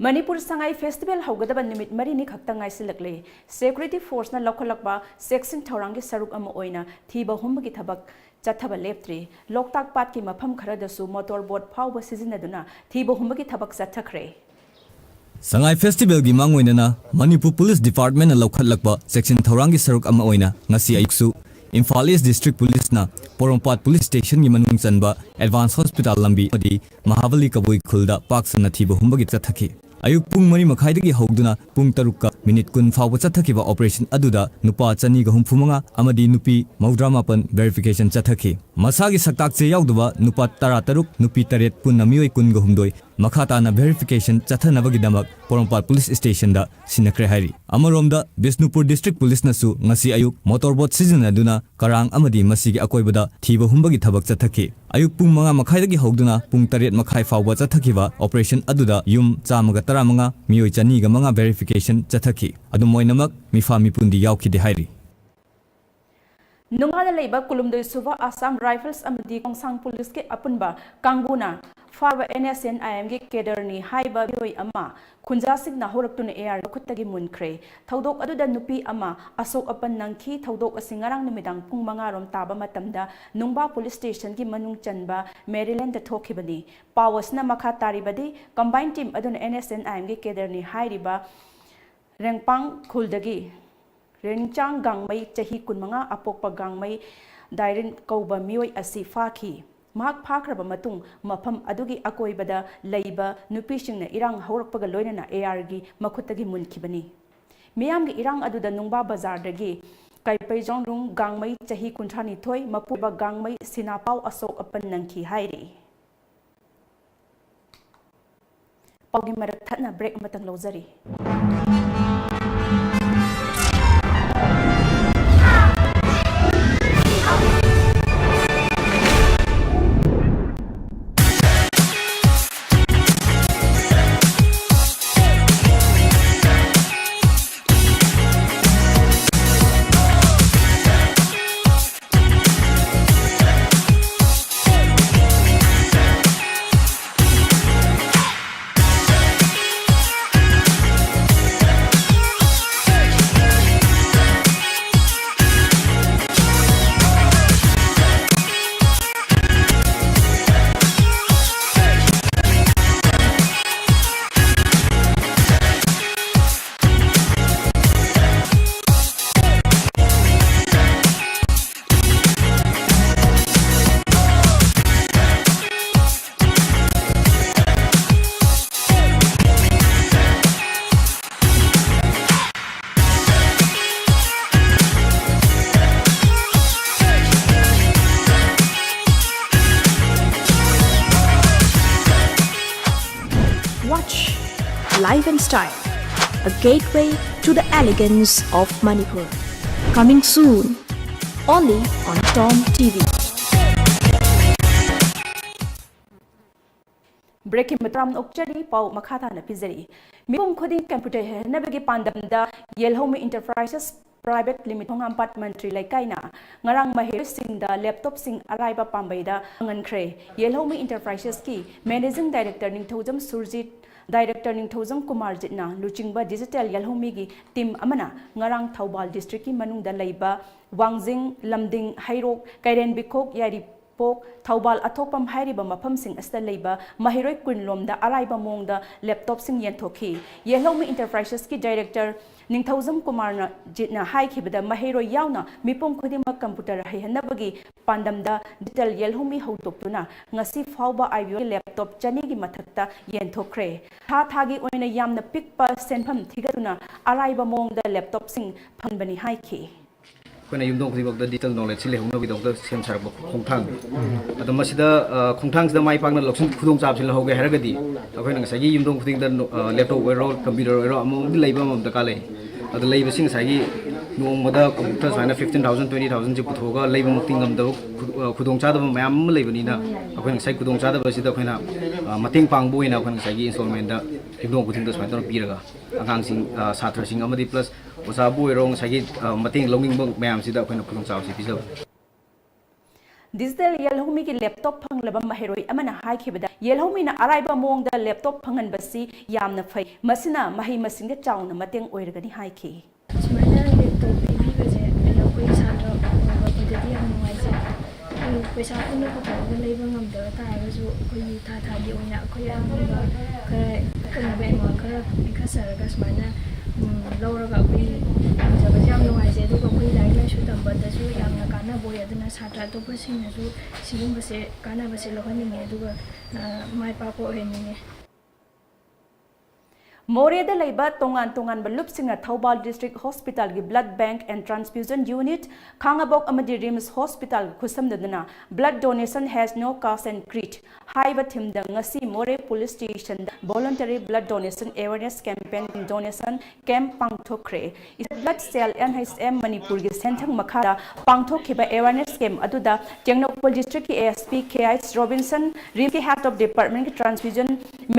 ꯃꯅꯤꯄꯨꯔ ꯁꯉꯥꯏ ꯐꯦꯁꯇꯤꯚꯦꯜ ꯍꯧꯒꯗꯕ ꯅꯨꯃꯤꯠ ꯃꯔꯤꯅꯤ ꯈꯛꯇ ꯉꯥꯏꯁꯤꯜꯂꯛꯂꯦ꯫ ꯁꯦꯀ꯭ꯌꯨꯔꯤꯇꯤ ꯐꯣꯔꯁꯅ ꯂꯧꯈꯠꯂꯛꯄ ꯆꯦꯛꯁꯤꯟ ꯊꯧꯔꯥꯡꯒꯤ ꯁꯔꯨꯛ ꯑꯃ ꯑꯣꯏꯅ ꯊꯤꯕ ꯍꯨꯝꯕꯒꯤ ꯊꯕꯛ ꯆꯠꯊꯕ ꯂꯦꯞꯇ꯭ꯔꯤ꯫ ꯂꯣꯛꯇꯥꯛ ꯄꯥꯠꯀꯤ ꯃꯐꯝ ꯈꯔꯗꯁꯨ ꯃꯣꯇꯣꯔ ꯕꯣꯠ ꯐꯥꯎꯕ ꯁꯤꯖꯤꯟꯅꯗꯨꯅ ꯊꯤꯕ ꯍꯨꯝꯕꯒꯤ ꯊꯕꯛ ꯆꯠꯊꯈ꯭ꯔꯦ꯫ ꯁꯉꯥꯏ ꯐꯦꯁꯇꯤꯚꯦꯜꯒꯤ ꯃꯥꯡꯑꯣꯏꯅꯅ ꯃꯅꯤꯄꯨꯔ ꯄꯨꯂꯤꯁ ꯗꯤꯄꯥꯔꯠꯃꯦꯟꯅ ꯂꯧꯈꯠꯂꯛꯄ ꯆꯦꯛꯁꯤꯟ ꯊꯧꯔꯥꯡꯒꯤ ꯁꯔꯨꯛ ꯑꯃ ꯑꯣꯏꯅ ꯉꯁꯤ ꯑꯌꯨꯛꯁꯨ ꯏꯝꯐꯥꯜ ꯏꯁ ꯗꯤꯁꯇ꯭ꯔꯤꯛ ꯄꯨꯂꯤꯁꯅ ꯄꯣꯔꯣꯝꯄꯥꯠ ꯄꯨꯂꯤꯁ ꯁ꯭ꯇꯦꯁꯟꯒꯤ ꯃꯅꯨꯡ ꯆꯟꯕ ꯑꯦꯗꯚꯥꯟꯁ ꯍꯣꯁꯄꯤꯇꯥꯜ ꯂꯝꯕꯤ ꯑꯃꯗꯤ ꯃꯍꯥꯕꯂꯤ ꯀꯕꯨꯏ ꯈꯨꯜꯗ ꯄꯥꯛ ꯁꯟꯅ ꯊꯤꯕ ꯍꯨꯝꯕꯒꯤ ꯆꯠꯊꯈꯤ꯫ ꯑꯌꯨꯛ ꯄꯨꯡ ꯃꯔꯤ ꯃꯈꯥꯏꯗꯒꯤ ꯍꯧꯗꯨꯅ ꯄꯨꯡ ꯇꯔꯨꯛꯀ ꯃꯤꯅꯤꯠ ꯀꯨꯟ ꯐꯥꯎꯕ ꯆꯠꯊꯈꯤꯕ ꯑꯣꯄꯔꯦꯁꯟ ꯑꯗꯨꯗ ꯅꯨꯄꯥ ꯆꯅꯤꯒ ꯍꯨꯝꯐꯨ ꯃꯉꯥ ꯑꯃꯗꯤ ꯅꯨꯄꯤ ꯃꯧꯗ꯭ꯔꯥ ꯃꯥꯄꯟ ꯚꯦꯔꯤꯐꯤꯀꯦꯁꯟ ꯆꯠꯊꯈꯤ꯫ ꯃꯁꯥꯒꯤ ꯁꯛꯇꯥꯛ ꯆꯦ ꯌꯥꯎꯗꯕ ꯅꯨꯄꯥ ꯇꯔꯥ ꯇꯔꯨꯛ, ꯅꯨꯄꯤ ꯇꯔꯦꯠ, ꯄꯨꯟꯅ ꯃꯤꯑꯣꯏ ꯀꯨꯟꯒ ꯍꯨꯝꯗꯣꯏ ꯃꯈꯥ ꯇꯥꯅ ꯚꯦꯔꯤꯐꯤꯀꯦꯁꯟ ꯆꯠꯊꯅꯕꯒꯤꯗꯃꯛ ꯄꯣꯔꯣꯝꯄꯥꯠ ꯄꯨꯂꯤꯁ ꯁ꯭ꯇꯦꯁꯟꯗ ꯁꯤꯟꯅꯈ꯭ꯔꯦ ꯍꯥꯏꯔꯤ꯫ ꯑꯃꯔꯣꯝꯗ, ꯕꯤꯁꯅꯨꯄꯨꯔ ꯗꯤꯁꯇ꯭ꯔꯤꯛ ꯄꯨꯂꯤꯁꯅꯁꯨ ꯉꯁꯤ ꯑꯌꯨꯛ ꯃꯣꯇꯣꯔ ꯕꯣꯠ ꯁꯤꯖꯤꯟꯅꯗꯨꯅ ꯀꯔꯥꯡ ꯑꯃꯗꯤ ꯃꯁꯤꯒꯤ ꯑꯀꯣꯏꯕꯗ ꯊꯤꯕ ꯍꯨꯝꯕꯒꯤ ꯊꯕꯛ ꯆꯠꯊꯈꯤ꯫ ꯑꯌꯨꯛ ꯄꯨꯡ ꯃꯉꯥ ꯃꯈꯥꯏꯗꯒꯤ ꯍꯧꯗꯨꯅ ꯄꯨꯡ ꯇꯔꯦꯠ ꯃꯈꯥꯏ ꯐꯥꯎꯕ ꯆꯠꯊꯈꯤꯕ ꯑꯣꯄꯔꯦꯁꯟ ꯑꯗꯨꯗ ꯌꯨꯝ ꯆꯥꯝꯃꯒ ꯇꯔꯥꯃꯉꯥ, ꯃꯤꯑꯣꯏ ꯆꯅꯤꯒ ꯃꯉꯥ ꯚꯦꯔꯤꯐꯤꯀꯦꯁꯟ ꯆꯠꯊꯈꯤ꯫ ꯑꯗꯨꯝ ꯑꯣꯏꯅꯃꯛ, ꯃꯤꯐꯥ ꯃꯤꯄꯨꯟꯗꯤ ꯌꯥꯎꯈꯤꯗꯦ ꯍꯥꯏꯔꯤ꯫ ꯅꯨꯡꯉꯥꯗ ꯂꯩꯕ ꯀꯨꯟꯍꯨꯝꯗꯣꯏ ꯁꯨꯕ ꯑꯁꯥꯝ ꯔꯥꯏꯐꯜꯁ ꯑꯃꯗꯤ ꯈꯣꯡꯁꯥꯡ ꯄꯨꯂꯤꯁꯀꯤ ꯑꯄꯨꯟꯕ ꯀꯥꯡꯕꯨꯅ ꯐꯥꯕ ꯑꯦꯟ ꯑꯦꯁ ꯑꯦꯟ ꯑꯥꯏ ꯑꯦꯝꯒꯤ ꯀꯦꯗꯔꯅꯤ ꯍꯥꯏꯕ ꯃꯤꯑꯣꯏ ꯑꯃ ꯈꯨꯟꯖꯥꯁꯤꯡꯅ ꯍꯧꯔꯛꯇꯨꯅ ꯑꯦ ꯑꯥꯔ ꯃꯈꯨꯠꯇꯒꯤ ꯃꯨꯟꯈ꯭ꯔꯦ꯫ ꯊꯧꯗꯣꯛ ꯑꯗꯨꯗ ꯅꯨꯄꯤ ꯑꯃ ꯑꯁꯣꯛ ꯑꯄꯟ ꯅꯪꯈꯤ꯫ ꯊꯧꯗꯣꯛ ꯑꯁꯤ ꯉꯔꯥꯡ ꯅꯨꯃꯤꯗꯥꯡ ꯄꯨꯡ ꯃꯉꯥ ꯔꯣꯝ ꯇꯥꯕ ꯃꯇꯝꯗ ꯅꯨꯡꯕꯥ ꯄꯨꯂꯤꯁ ꯁ꯭ꯇꯦꯁꯟꯒꯤ ꯃꯅꯨꯡ ꯆꯟꯕ ꯃꯦꯔꯤꯂꯦꯟꯗ ꯊꯣꯛꯈꯤꯕꯅꯤ꯫ ꯄꯥꯎ ꯑꯁꯤꯅ ꯃꯈꯥ ꯇꯥꯔꯤꯕꯗꯤ, ꯀꯝꯕꯥꯏꯟ ꯇꯤꯝ ꯑꯗꯨꯅ ꯑꯦꯟ ꯑꯦꯁ ꯑꯦꯟ ꯑꯥꯏ ꯑꯦꯝꯒꯤ ꯀꯦꯗꯔꯅꯤ ꯍꯥꯏꯔꯤꯕ ꯔꯦꯡꯄꯥꯡ ꯈꯨꯜꯗꯒꯤ ꯔꯦꯡꯆꯥꯡ ꯒꯥꯡꯃꯩ, ꯆꯍꯤ ꯀꯨꯟꯃꯉꯥ ꯑꯄꯣꯛꯄ ꯒꯥꯡꯃꯩ ꯗꯥꯏꯔꯤꯟ ꯀꯧꯕ ꯃꯤꯑꯣꯏ ꯑꯁꯤ ꯐꯥꯈꯤ꯫ ꯃꯍꯥꯛ ꯐꯥꯈ꯭ꯔꯕ ꯃꯇꯨꯡ ꯃꯐꯝ ꯑꯗꯨꯒꯤ ꯑꯀꯣꯏꯕꯗ ꯂꯩꯕ ꯅꯨꯄꯤꯁꯤꯡꯅ ꯏꯔꯥꯡ ꯍꯧꯔꯛꯄꯒ ꯂꯣꯏꯅꯅ ꯑꯦ ꯑꯥꯔꯒꯤ ꯃꯈꯨꯠꯇꯒꯤ ꯃꯨꯟꯈꯤꯕꯅꯤ꯫ ꯃꯤꯌꯥꯝꯒꯤ ꯏꯔꯥꯡ ꯑꯗꯨꯗ ꯅꯨꯡꯕꯥ ꯕꯖꯥꯔꯗꯒꯤ ꯀꯩꯄꯩꯖꯣꯡꯔꯨꯡ ꯒꯥꯡꯃꯩ, ꯆꯍꯤ ꯀꯨꯟꯊ꯭ꯔꯥ ꯅꯤꯊꯣꯏ, ꯃꯄꯨꯔꯣꯏꯕ ꯒꯥꯡꯃꯩ ꯁꯤꯅꯥꯄꯥꯎ ꯑꯁꯣꯛ ꯑꯄꯟ ꯅꯪꯈꯤ ꯍꯥꯏꯔꯤ꯫ ꯄꯥꯎꯒꯤ ꯃꯔꯛ ꯊꯠꯅ ꯕ꯭ꯔꯦꯛ ꯑꯃꯇꯪ ꯂꯧꯖꯔꯤ꯫ Watch Life and Style, a gateway to the elegance of Manipur. Coming soon, only on Tom T V. ꯕ꯭ꯔꯦꯛꯀꯤ ꯃꯇꯝ ꯑꯣꯛꯆꯔꯤ, ꯄꯥꯎ ꯃꯈꯥ ꯇꯥꯅ ꯄꯤꯖꯔꯤ꯫ ꯃꯤꯄꯨꯝ ꯈꯨꯗꯤꯡ ꯀꯝꯄ꯭ꯌꯨꯇꯔ ꯍꯩꯍꯟꯅꯕꯒꯤ ꯄꯥꯟꯗꯝꯗ ꯌꯦꯜꯍꯧꯃꯤ ꯏꯟꯇꯔꯄ꯭ꯔꯥꯏꯖꯦꯁ Private Limited, ꯈꯣꯡꯍꯥꯝꯄꯥꯠ ꯃꯟꯇ꯭ꯔꯤ ꯂꯩꯀꯥꯏꯅ ꯉꯔꯥꯡ ꯃꯍꯩꯔꯣꯏꯁꯤꯡꯗ ꯂꯦꯞꯇꯣꯞꯁꯤꯡ ꯑꯔꯥꯏꯕ ꯄꯥꯝꯕꯩꯗ ꯐꯪꯍꯟꯈ꯭ꯔꯦ꯫ ꯌꯦꯜꯍꯧꯃꯤ ꯏꯟꯇꯔꯄ꯭ꯔꯥꯏꯁꯦꯁꯀꯤ ꯃꯦꯅꯦꯖꯤꯡ ꯗꯥꯏꯔꯦꯛꯇꯔ ꯅꯤꯡꯊꯧꯖꯝ ꯁꯨꯔꯖꯤꯠ, ꯗꯥꯏꯔꯦꯛꯇꯔ ꯅꯤꯡꯊꯧꯖꯝ ꯀꯨꯃꯥꯔꯖꯤꯠꯅ ꯂꯨꯆꯤꯡꯕ ꯗꯤꯖꯤꯇꯦꯜ ꯌꯦꯜꯍꯧꯃꯤꯒꯤ ꯇꯤꯝ ꯑꯃꯅ ꯉꯔꯥꯡ ꯊꯧꯕꯥꯜ ꯗꯤꯁꯇ꯭ꯔꯤꯛꯀꯤ ꯃꯅꯨꯡꯗ ꯂꯩꯕ ꯋꯥꯡꯖꯤꯡ, ꯂꯝꯗꯤꯡ, ꯍꯩꯔꯣꯛ, ꯀꯩꯔꯦꯝꯕꯤꯈꯣꯛ, ꯌꯥꯏꯔꯤ ꯄꯣꯛ, ꯊꯧꯕꯥꯜ ꯑꯊꯣꯛꯄꯝ ꯍꯥꯏꯔꯤꯕ ꯃꯐꯝꯁꯤꯡ ꯑꯁꯤꯗ ꯂꯩꯕ ꯃꯍꯩꯔꯣꯏ ꯀꯨꯟ ꯂꯣꯝꯗ ꯑꯔꯥꯏꯕ ꯃꯑꯣꯡꯗ ꯂꯦꯞꯇꯣꯞꯁꯤꯡ ꯌꯦꯟꯊꯣꯛꯈꯤ꯫ ꯌꯦꯜꯍꯧꯃꯤ ꯏꯟꯇꯔꯄ꯭ꯔꯥꯏꯁꯦꯁꯀꯤ ꯗꯥꯏꯔꯦꯛꯇꯔ ꯅꯤꯡꯊꯧꯖꯝ ꯀꯨꯃꯥꯔꯅ ꯖꯤꯠꯅ ꯍꯥꯏꯈꯤꯕꯗ, ꯃꯍꯩꯔꯣꯏ ꯌꯥꯎꯅ ꯃꯤꯄꯨꯝ ꯈꯨꯗꯤꯡꯃꯛ ꯀꯝꯄ꯭ꯌꯨꯇꯔ ꯍꯩꯍꯟꯅꯕꯒꯤ ꯄꯥꯟꯗꯝꯗ ꯗꯤꯖꯤꯇꯦꯜ ꯌꯦꯜꯍꯧꯃꯤ ꯍꯧꯗꯣꯛꯇꯨꯅ ꯉꯁꯤ ꯐꯥꯎꯕ ꯑꯥꯏ ꯕꯤ ꯑꯣꯒꯤ ꯂꯦꯞꯇꯣꯞ ꯆꯅꯤꯒꯤ ꯃꯊꯛꯇ ꯌꯦꯟꯊꯣꯛꯈ꯭ꯔꯦ꯫ ꯊꯥ ꯊꯥꯒꯤ ꯑꯣꯏꯅ ꯌꯥꯝꯅ ꯄꯤꯛꯄ ꯁꯦꯟꯐꯝ ꯊꯤꯒꯠꯇꯨꯅ ꯑꯔꯥꯏꯕ ꯃꯑꯣꯡꯗ ꯂꯦꯞꯇꯣꯞꯁꯤꯡ ꯐꯪꯕꯅꯤ ꯍꯥꯏꯈꯤ꯫ ꯑꯩꯈꯣꯏꯅ ꯌꯨꯝꯊꯣꯡ ꯈꯨꯗꯤꯡꯃꯛꯇ ꯗꯤꯖꯤꯇꯦꯜ ꯅꯣꯂꯦꯖꯁꯤ ꯂꯩꯍꯧꯅꯕꯒꯤꯗꯃꯛꯇ ꯁꯦꯝ ꯁꯥꯔꯛꯄ ꯈꯣꯡꯊꯥꯡꯅꯤ꯫ ꯑꯗꯣ ꯃꯁꯤꯗ, ꯑ, ꯈꯣꯡꯊꯥꯡꯁꯤꯗ ꯃꯥꯏ ꯄꯥꯛꯅ ꯂꯧꯁꯤꯟ ꯈꯨꯗꯣꯡꯆꯥꯕꯁꯤ ꯂꯧꯍꯧꯒꯦ ꯍꯥꯏꯔꯒꯗꯤ ꯑꯩꯈꯣꯏꯅ ꯉꯁꯥꯏꯒꯤ ꯌꯨꯝꯊꯣꯡ ꯈꯨꯗꯤꯡꯗ ꯅꯣ-, ꯑ, ꯂꯦꯞꯇꯣꯞ ꯑꯣꯏꯔꯣ, ꯀꯝꯄ꯭ꯌꯨꯇꯔ ꯑꯣꯏꯔꯣ, ꯑꯃꯃꯝꯗꯤ ꯂꯩꯕ ꯑꯃꯃꯝ ꯗꯔꯀꯥꯔ ꯂꯩ꯫ ꯑꯗꯣ ꯂꯩꯕꯁꯤ ꯉꯁꯥꯏꯒꯤ ꯅꯣꯡꯃꯗ ꯀꯝꯄ꯭ꯌꯨꯇꯔ ꯁꯨꯃꯥꯏꯅ fifteen thousand, twenty thousandꯁꯤ ꯄꯨꯊꯣꯛꯑꯒ ꯂꯩꯕꯃꯛꯇꯤ ꯉꯝꯗꯕ ꯈꯨ-, ꯑ, ꯈꯨꯗꯣꯡꯆꯥꯗꯕ ꯃꯌꯥꯝ ꯑꯃ ꯂꯩꯕꯅꯤꯅ, ꯑꯩꯈꯣꯏꯅ ꯉꯁꯥꯏ ꯈꯨꯗꯣꯡꯆꯥꯗꯕ ꯑꯁꯤꯗ ꯑꯩꯈꯣꯏꯅ, ꯑ, ꯃꯇꯦꯡ ꯄꯥꯡꯕ ꯑꯣꯏꯅ ꯑꯩꯈꯣꯏꯅ ꯉꯁꯥꯏꯒꯤ ꯏꯟꯁꯇꯣꯜꯃꯦꯟꯗ ꯌꯨꯝꯊꯣꯡ ꯈꯨꯗꯤꯡꯗ ꯁꯨꯃꯥꯏꯅ ꯇꯧꯔ ꯄꯤꯔꯒ ꯑꯉꯥꯡꯁꯤꯡ, ꯑ, ꯁꯥꯇ꯭ꯔꯁꯤꯡ ꯑꯃꯗꯤ ꯄ꯭ꯂꯁ ꯑꯣꯖꯥꯕꯨ ꯑꯣꯏꯔꯣ, ꯉꯁꯥꯏꯒꯤ, ꯑ, ꯃꯇꯦꯡ ꯂꯧꯅꯤꯡꯕ ꯃꯌꯥꯝꯁꯤꯗ ꯑꯩꯈꯣꯏꯅ ꯈꯨꯗꯣꯡꯆꯥꯕꯁꯤ ꯄꯤꯖꯕꯅꯤ꯫ ꯗꯤꯖꯤꯇꯦꯜ ꯌꯦꯜꯍꯧꯃꯤꯒꯤ ꯂꯦꯞꯇꯣꯞ ꯐꯪꯂꯕ ꯃꯍꯩꯔꯣꯏ ꯑꯃꯅ ꯍꯥꯏꯈꯤꯕꯗ, ꯌꯦꯜꯍꯧꯃꯤꯅ ꯑꯔꯥꯏꯕ ꯃꯑꯣꯡꯗ ꯂꯦꯞꯇꯣꯞ ꯐꯪꯍꯟꯕꯁꯤ ꯌꯥꯝꯅ ꯐꯩ, ꯃꯁꯤꯅ ꯃꯍꯩ ꯃꯁꯤꯡꯗ ꯆꯥꯎꯅ ꯃꯇꯦꯡ ꯑꯣꯏꯔꯒꯅꯤ ꯍꯥꯏꯈꯤ꯫ ꯁꯨꯃꯥꯏꯅ ꯂꯦꯞꯇꯣꯞ ꯄꯤꯕꯤꯕꯁꯦ ꯑꯩꯈꯣꯏ ꯁꯥꯇ꯭ꯔ ꯑꯣꯏꯕ ꯑꯩꯈꯣꯏꯗꯗꯤ ꯌꯥꯝ ꯅꯨꯡꯉꯥꯏꯖꯩ꯫ ꯑꯩꯈꯣꯏ ꯄꯩꯁꯥ ꯄꯨꯟꯅ ꯄꯨꯊꯣꯛꯑꯒ ꯂꯩꯕ ꯉꯝꯗꯕ ꯇꯥꯔꯒꯁꯨ, ꯑꯩꯈꯣꯏꯒꯤ ꯊꯥ ꯊꯥꯒꯤ ꯑꯣꯏꯅ ꯑꯩꯈꯣꯏ ꯑꯉꯝꯕ ꯈꯔ ꯑꯀꯛꯅꯕ amount ꯈꯔ ꯄꯤꯈꯠꯆꯔꯒ ꯁꯨꯃꯥꯏꯅ, ꯎꯝ, ꯂꯧꯔꯒ ꯑꯩꯈꯣꯏ ꯐꯪꯖꯕꯁꯦ ꯌꯥꯝ ꯅꯨꯡꯉꯥꯏꯖꯩ꯫ ꯑꯗꯨꯒ ꯑꯩꯈꯣꯏ ꯂꯥꯏꯔꯤꯛ ꯂꯥꯏꯁꯨ ꯇꯝꯕꯗꯁꯨ ꯌꯥꯝꯅ ꯀꯥꯟꯅꯕ ꯑꯣꯏ꯫ ꯑꯗꯨꯅ ꯁꯥꯇ꯭ꯔ ꯑꯇꯣꯞꯄꯁꯤꯡꯅꯁꯨ ꯁꯤꯒꯨꯝꯕꯁꯦ, ꯀꯥꯟꯅꯕꯁꯦ ꯂꯧꯍꯟꯅꯤꯡꯉꯦ, ꯑꯗꯨꯒ, ꯑ, ꯃꯥꯏ ꯄꯥꯛꯄ ꯑꯣꯏꯍꯟꯅꯤꯡꯉꯦ꯫ ꯃꯣꯔꯦꯗ ꯂꯩꯕ ꯇꯣꯉꯥꯟ ꯇꯣꯉꯥꯟꯕ ꯂꯨꯞꯁꯤꯡꯅ ꯊꯧꯕꯥꯜ ꯗꯤꯁꯇ꯭ꯔꯤꯛ ꯍꯣꯁꯄꯤꯇꯥꯜꯒꯤ blood bank and transfusion unit, ꯈꯥꯉꯕꯣꯛ ꯑꯃꯗꯤ RIMS ꯍꯣꯁꯄꯤꯇꯥꯜꯒ ꯈꯨꯠꯁꯝꯅꯗꯨꯅ Blood Donation Has No Caste and Creed ꯍꯥꯏꯕ ꯊꯤꯝꯗ ꯉꯁꯤ ꯃꯣꯔꯦ ꯄꯨꯂꯤꯁ ꯁ꯭ꯇꯦꯁꯟꯗ voluntary blood donation awareness campaign, donation camp ꯄꯥꯡꯊꯣꯛꯈ꯭ꯔꯦ꯫ Blood Cell N H M ꯃꯅꯤꯄꯨꯔꯒꯤ ꯁꯦꯟꯊꯪ ꯃꯈꯥꯗ ꯄꯥꯡꯊꯣꯛꯈꯤꯕ awareness camp ꯑꯗꯨꯗ ꯇꯦꯡꯅꯧꯄꯜ ꯗꯤꯁꯇ꯭ꯔꯤꯛꯀꯤ A S P K H Robinson, ꯔꯤꯝꯁꯀꯤ head of departmentꯀꯤ transfusion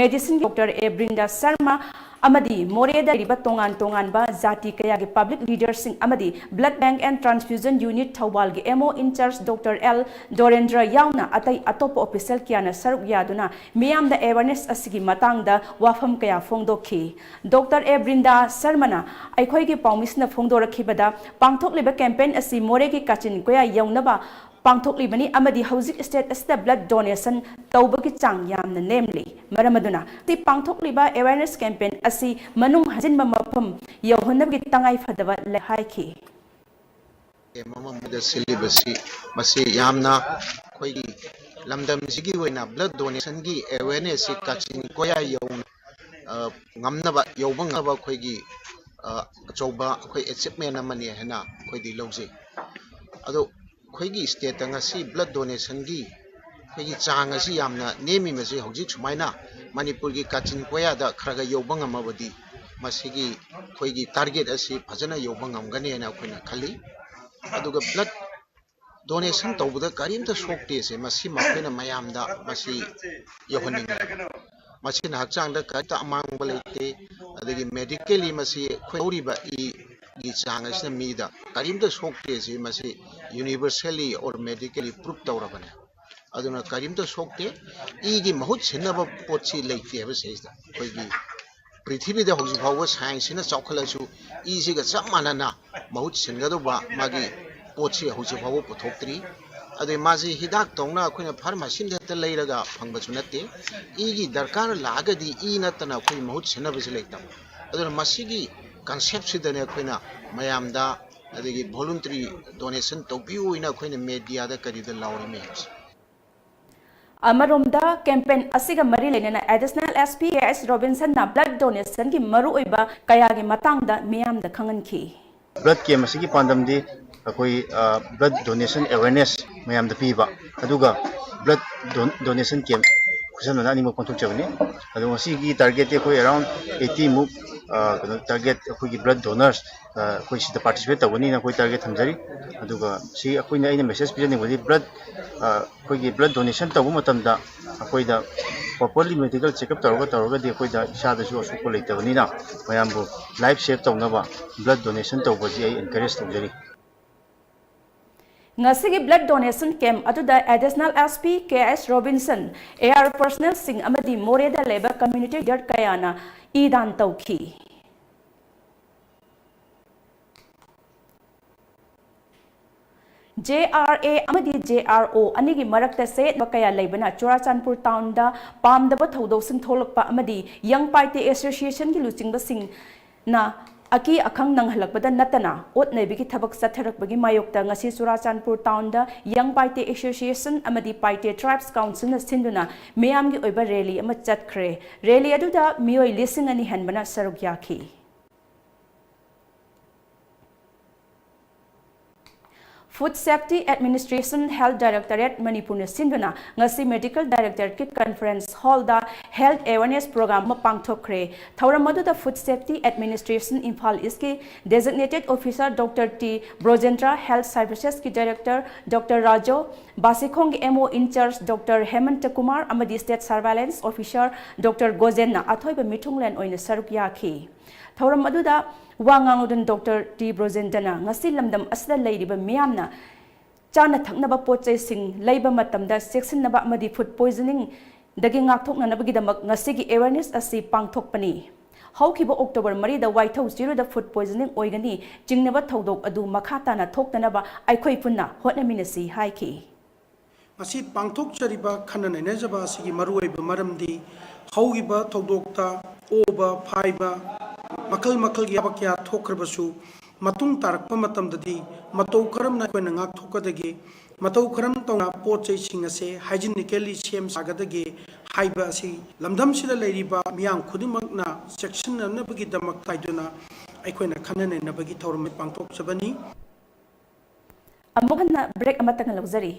medicineꯒꯤ doctor A Brinda Sharma, ꯑꯃꯗꯤ ꯃꯣꯔꯦꯗ ꯂꯩꯔꯤꯕ ꯇꯣꯉꯥꯟ ꯇꯣꯉꯥꯟꯕ ꯖꯥꯇꯤ ꯀꯌꯥꯒꯤ public leaderꯁꯤꯡ ꯑꯃꯗꯤ Blood Bank and Transfusion Unit ꯊꯧꯕꯥꯜꯒꯤ M O in charge Doctor L ꯗꯣꯔꯦꯟꯗ꯭ꯔ ꯌꯥꯎꯅ ꯑꯇꯩ ꯑꯇꯣꯞꯄ official ꯀꯌꯥꯅ ꯁꯔꯨꯛ ꯌꯥꯗꯨꯅ ꯃꯤꯌꯥꯝꯗ awareness ꯑꯁꯤꯒꯤ ꯃꯇꯥꯡꯗ ꯋꯥꯐꯝ ꯀꯌꯥ ꯐꯣꯡꯗꯣꯛꯈꯤ꯫ Doctor A ꯕ꯭ꯔꯤꯟꯗꯥ ꯁꯔꯃꯅ ꯑꯩꯈꯣꯏꯒꯤ ꯄꯥꯎꯃꯤꯁꯤꯅ ꯐꯣꯡꯗꯣꯔꯛꯈꯤꯕꯗ, ꯄꯥꯡꯊꯣꯛꯂꯤꯕ campaign ꯑꯁꯤ ꯃꯣꯔꯦꯒꯤ ꯀꯥꯆꯤꯟ ꯀꯣꯌꯥ ꯌꯧꯅꯕ ꯄꯥꯡꯊꯣꯛꯂꯤꯕꯅꯤ ꯑꯃꯗꯤ ꯍꯧꯖꯤꯛ state ꯑꯁꯤꯗ blood donation ꯇꯧꯕꯒꯤ ꯆꯥꯡ ꯌꯥꯝꯅ ꯅꯦꯝꯂꯤ꯫ ꯃꯔꯝ ꯑꯗꯨꯅ ꯁꯤ ꯄꯥꯡꯊꯣꯛꯂꯤꯕ awareness campaign ꯑꯁꯤ ꯃꯅꯨꯡ ꯍꯟꯖꯤꯟꯕ ꯃꯐꯝ ꯌꯧꯍꯟꯅꯕꯒꯤ ꯇꯉꯥꯏ ꯐꯗꯕ ꯂꯩ ꯍꯥꯏꯈꯤ꯫ ꯑꯃꯃꯝꯗ ꯁꯤꯜꯂꯤꯕꯁꯤ ꯃꯁꯤ ꯌꯥꯝꯅ ꯑꯩꯈꯣꯏꯒꯤ ꯂꯝꯗꯝꯁꯤꯒꯤ ꯑꯣꯏꯅ blood donationꯒꯤ awarenessꯁꯤ ꯀꯥꯆꯤꯟ ꯀꯣꯌꯥ ꯌꯧꯅ ꯉꯝꯅꯕ, ꯌꯧꯕ ꯉꯝꯅꯕ ꯑꯩꯈꯣꯏꯒꯤ ꯑꯆꯧꯕ ꯑꯩꯈꯣꯏ achievement ꯑꯃꯅꯤ ꯍꯥꯏꯅ ꯑꯩꯈꯣꯏꯗꯤ ꯂꯧꯖꯩ꯫ ꯑꯗꯣ ꯑꯩꯈꯣꯏꯒꯤ stateꯇ ꯉꯁꯤ blood donationꯒꯤ ꯑꯩꯈꯣꯏꯒꯤ ꯆꯥꯡ ꯑꯁꯤ ꯌꯥꯝꯅ ꯅꯦꯝꯃꯤꯕꯁꯤ ꯍꯧꯖꯤꯛ ꯁꯨꯃꯥꯏꯅ ꯃꯅꯤꯄꯨꯔꯒꯤ ꯀꯥꯆꯤꯟ ꯀꯣꯌꯥꯗ ꯈꯔ ꯈꯔ ꯌꯧꯕ ꯉꯝꯃꯕꯗꯤ ꯃꯁꯤꯒꯤ ꯑꯩꯈꯣꯏꯒꯤ target ꯑꯁꯤ ꯐꯖꯅ ꯌꯧꯕ ꯉꯝꯒꯅꯤ ꯍꯥꯏꯅ ꯑꯩꯈꯣꯏꯅ ꯈꯜꯂꯤ꯫ ꯑꯗꯨꯒ blood donation ꯇꯧꯕꯗ ꯀꯔꯤꯝꯇ ꯁꯣꯛꯇꯦꯁꯦ ꯃꯁꯤꯃ ꯑꯩꯈꯣꯏꯅ ꯃꯌꯥꯝꯗ ꯃꯁꯤ ꯌꯧꯍꯟꯅꯤꯡꯉꯤ꯫ ꯃꯁꯤꯅ ꯍꯛꯆꯥꯡꯗ ꯀꯔꯤꯝꯇ ꯑꯃꯥꯡꯕ ꯂꯩꯇꯦ꯫ ꯑꯗꯒꯤ medically ꯃꯁꯤ ꯑꯩꯈꯣꯏ ꯂꯧꯔꯤꯕ ꯏꯒꯤ ꯆꯥꯡ ꯑꯁꯤꯅ ꯃꯤꯗ ꯀꯔꯤꯝꯇ ꯁꯣꯛꯇꯦꯁꯤ ꯃꯁꯤ universally or medically proof ꯇꯧꯔꯕꯅꯦ꯫ ꯑꯗꯨꯅ ꯀꯔꯤꯝꯇ ꯁꯣꯛꯇꯦ꯫ ꯏꯒꯤ ꯃꯍꯨꯠ ꯁꯤꯟꯅꯕ ꯄꯣꯠꯁꯤ ꯂꯩꯇꯦ ꯍꯥꯏꯕ ꯁꯤꯗꯩꯁꯤꯗ ꯑꯩꯈꯣꯏꯒꯤ ꯄ꯭ꯔꯤꯊꯤꯕꯤꯗ ꯍꯧꯖꯤꯛ ꯐꯥꯎꯕ scienceꯁꯤꯅ ꯆꯥꯎꯈꯠꯂꯁꯨ ꯏꯁꯤꯒ ꯆꯞ ꯃꯥꯟꯅꯅ ꯃꯍꯨꯠ ꯁꯤꯟꯒꯗꯧꯕ ꯃꯥꯒꯤ ꯄꯣꯠꯁꯤ ꯍꯧꯖꯤꯛ ꯐꯥꯎꯕ ꯄꯨꯊꯣꯛꯇ꯭ꯔꯤ꯫ ꯑꯗꯩ ꯃꯥꯁꯤ ꯍꯤꯗꯥꯛ ꯇꯧꯅ ꯑꯩꯈꯣꯏꯅ pharmacyꯗ ꯍꯦꯛꯇ ꯂꯩꯔꯒ ꯐꯪꯕꯁꯨ ꯅꯠꯇꯦ꯫ ꯏꯒꯤ ꯗꯔꯀꯥꯔ ꯂꯥꯛꯑꯒꯗꯤ ꯏ ꯅꯠꯇꯅ ꯑꯩꯈꯣꯏ ꯃꯍꯨꯠ ꯁꯤꯟꯅꯕꯁꯤ ꯂꯩꯇꯕ꯫ ꯑꯗꯨꯅ ꯃꯁꯤꯒꯤ conceptꯁꯤꯗꯅꯦ ꯑꯩꯈꯣꯏꯅ ꯃꯌꯥꯝꯗ ꯑꯗꯒꯤ voluntary donation ꯇꯧꯕꯤꯌꯨ ꯍꯥꯏꯅ ꯑꯩꯈꯣꯏꯅ mediaꯗ ꯀꯔꯤꯗ ꯂꯥꯎꯔꯤ ꯃꯌꯥꯝꯁꯦ꯫ ꯑꯃꯔꯣꯝꯗ campaign ꯑꯁꯤꯒ ꯃꯔꯤ ꯂꯩꯅꯅ Additional SP S Robinsonꯅ blood donationꯒꯤ ꯃꯔꯨꯑꯣꯏꯕ ꯀꯌꯥꯒꯤ ꯃꯇꯥꯡꯗ ꯃꯤꯌꯥꯝꯗ ꯈꯪꯍꯟꯈꯤ꯫ Blood camp ꯑꯁꯤꯒꯤ ꯄꯥꯟꯗꯝꯗꯤ ꯑꯩꯈꯣꯏ blood donation awareness ꯃꯌꯥꯝꯗ ꯄꯤꯕ, ꯑꯗꯨꯒ blood donation camp ꯈꯨꯠꯁꯝꯅꯅ ꯑꯅꯤꯃꯛ ꯄꯥꯡꯊꯣꯛꯆꯕꯅꯤ꯫ ꯑꯗꯣ ꯉꯁꯤꯒꯤ targetꯇꯤ ꯑꯩꯈꯣꯏ around eighty ꯃꯨꯛ ꯀꯩꯅꯣ target ꯑꯩꯈꯣꯏꯒꯤ blood donors ꯑꯩꯈꯣꯏ ꯁꯤꯗ participate ꯇꯧꯒꯅꯤꯅ ꯑꯩꯈꯣꯏ target ꯊꯝꯖꯔꯤ꯫ ꯑꯗꯨꯒ ꯁꯤ ꯑꯩꯈꯣꯏꯅ ꯑꯩꯅ message ꯄꯤꯖꯅꯤꯡꯕꯗꯤ blood ꯑꯩꯈꯣꯏꯒꯤ blood donation ꯇꯧꯕ ꯃꯇꯝꯗ ꯑꯩꯈꯣꯏꯗ properly medical checkup ꯇꯧꯔꯒ ꯇꯧꯔꯒꯗꯤ ꯑꯩꯈꯣꯏꯗ ꯏꯁꯥꯗꯁꯨ ꯑꯁꯣꯛꯄ ꯂꯩꯇꯕꯅꯤꯅ ꯃꯌꯥꯝꯕꯨ life save ꯇꯧꯅꯕ blood donation ꯇꯧꯕꯁꯤ ꯑꯩ encourage ꯇꯧꯖꯔꯤ꯫ ꯉꯁꯤꯒꯤ blood donation camp ꯑꯗꯨꯗ Additional S P K S Robinson, A R personnelꯁꯤꯡ ꯑꯃꯗꯤ ꯃꯣꯔꯦꯗ ꯂꯩꯕ community leader ꯀꯌꯥꯅ ꯏ ꯗꯥꯟ ꯇꯧꯈꯤ꯫ J R A ꯑꯃꯗꯤ J R O ꯑꯅꯤꯒꯤ ꯃꯔꯛꯇ ꯆꯌꯦꯠꯅꯕ ꯀꯌꯥ ꯂꯩꯕꯅ ꯆꯨꯔꯥꯆꯥꯟꯄꯨꯔ townꯗ ꯄꯥꯝꯗꯕ ꯊꯧꯗꯣꯛꯁꯤꯡ ꯊꯣꯛꯂꯛꯄ ꯑꯃꯗꯤ Young Paite Associationꯒꯤ ꯂꯨꯆꯤꯡꯕꯁꯤꯡꯅ ꯑꯀꯤ ꯑꯈꯪ ꯅꯪꯍꯜꯂꯛꯄꯗ ꯅꯠꯇꯅ ꯑꯣꯠ ꯅꯩꯕꯒꯤ ꯊꯕꯛ ꯆꯠꯊꯔꯛꯄꯒꯤ ꯃꯥꯌꯣꯛꯇ ꯉꯁꯤ ꯆꯨꯔꯥꯆꯥꯟꯄꯨꯔ townꯗ Young Paite Association ꯑꯃꯗꯤ Paite Tribes Councilꯅ ꯁꯤꯟꯗꯨꯅ ꯃꯤꯌꯥꯝꯒꯤ ꯑꯣꯏꯕ rally ꯑꯃ ꯆꯠꯈ꯭ꯔꯦ꯫ Rally ꯑꯗꯨꯗ ꯃꯤꯑꯣꯏ ꯂꯤꯁꯤꯡ ꯑꯅꯤ ꯍꯦꯟꯕꯅ ꯁꯔꯨꯛ ꯌꯥꯈꯤ꯫ Food Safety Administration, Health Directorate ꯃꯅꯤꯄꯨꯔꯅ ꯁꯤꯟꯗꯨꯅ ꯉꯁꯤ Medical Directorateꯀꯤ conference hallꯗ health awareness program ꯑꯃ ꯄꯥꯡꯊꯣꯛꯈ꯭ꯔꯦ꯫ ꯊꯧꯔꯝ ꯑꯗꯨꯗ Food Safety Administration Imphal Eastꯀꯤ designated officer Doctor T Brojendra, Health Servicesꯀꯤ Director Doctor Rajo, ꯕꯥꯁꯤꯈꯣꯡꯒꯤ M O in charge Doctor Hemanta Kumar ꯑꯃꯗꯤ State Surveillance Officer Doctor ꯒꯣꯖꯦꯟꯅ ꯑꯊꯣꯏꯕ ꯃꯤꯊꯨꯡꯂꯦꯟ ꯑꯣꯏꯅ ꯁꯔꯨꯛ ꯌꯥꯈꯤ꯫ ꯊꯧꯔꯝ ꯑꯗꯨꯗ ꯋꯥ ꯉꯥꯡꯂꯗꯨꯅ Doctor T ꯕ꯭ꯔꯣꯖꯦꯟꯗ꯭ꯔꯅ ꯉꯁꯤ ꯂꯝꯗꯝ ꯑꯁꯤꯗ ꯂꯩꯔꯤꯕ ꯃꯤꯌꯥꯝꯅ ꯆꯥꯅ ꯊꯛꯅꯕ ꯄꯣꯠ ꯆꯩꯁꯤꯡ ꯂꯩꯕ ꯃꯇꯝꯗ ꯆꯦꯛꯁꯤꯟꯅꯕ ꯑꯃꯗꯤ food poisoningꯗꯒꯤ ꯉꯥꯛꯊꯣꯛꯅꯅꯕꯒꯤꯗꯃꯛ ꯉꯁꯤꯒꯤ awareness ꯑꯁꯤ ꯄꯥꯡꯊꯣꯛꯄꯅꯤ꯫ ꯍꯧꯈꯤꯕ October ꯃꯔꯤꯗ ꯋꯥꯏꯊꯧ ꯆꯤꯔꯨꯗ food poisoning ꯑꯣꯏꯒꯅꯤ ꯆꯤꯡꯅꯕ ꯊꯧꯗꯣꯛ ꯑꯗꯨ ꯃꯈꯥ ꯇꯥꯅ ꯊꯣꯛꯇꯅꯕ ꯑꯩꯈꯣꯏ ꯄꯨꯟꯅ ꯍꯣꯠꯅꯃꯤꯟꯅꯁꯤ ꯍꯥꯏꯈꯤ꯫ ꯉꯁꯤ ꯄꯥꯡꯊꯣꯛꯆꯔꯤꯕ ꯈꯟꯅ ꯅꯩꯅꯖꯕ ꯑꯁꯤꯒꯤ ꯃꯔꯨꯑꯣꯏꯕ ꯃꯔꯝꯗꯤ ꯍꯧꯈꯤꯕ ꯊꯧꯗꯣꯛꯇ ꯑꯣꯕ, ꯐꯥꯏꯕ, ꯃꯈꯜ ꯃꯈꯜꯒꯤ ꯑꯌꯥꯕ ꯀꯌꯥ ꯊꯣꯛꯈ꯭ꯔꯕꯁꯨ, ꯃꯇꯨꯡ ꯇꯥꯔꯛꯄ ꯃꯇꯝꯗꯗꯤ ꯃꯇꯧ ꯀꯔꯝꯅ ꯑꯩꯈꯣꯏꯅ ꯉꯥꯛꯊꯣꯛꯀꯗꯒꯦ, ꯃꯇꯧ ꯀꯔꯝ ꯇꯧꯅ ꯄꯣꯠ ꯆꯩꯁꯤꯡ ꯑꯁꯦ hygienically ꯁꯦꯝ ꯁꯥꯒꯗꯒꯦ ꯍꯥꯏꯕ ꯑꯁꯤ ꯂꯝꯗꯝꯁꯤꯗ ꯂꯩꯔꯤꯕ ꯃꯤꯌꯥꯝ ꯈꯨꯗꯤꯡꯃꯛꯅ ꯆꯦꯛꯁꯤꯟꯅꯅꯕꯒꯤꯗꯃꯛ ꯍꯥꯏꯗꯨꯅ ꯑꯩꯈꯣꯏꯅ ꯈꯟꯅ ꯅꯩꯅꯕꯒꯤ ꯊꯧꯔꯝ ꯄꯥꯡꯊꯣꯛꯆꯕꯅꯤ꯫ ꯑꯃꯨꯛ ꯍꯟꯅ break ꯑꯃꯇꯪ ꯂꯧꯖꯔꯤ꯫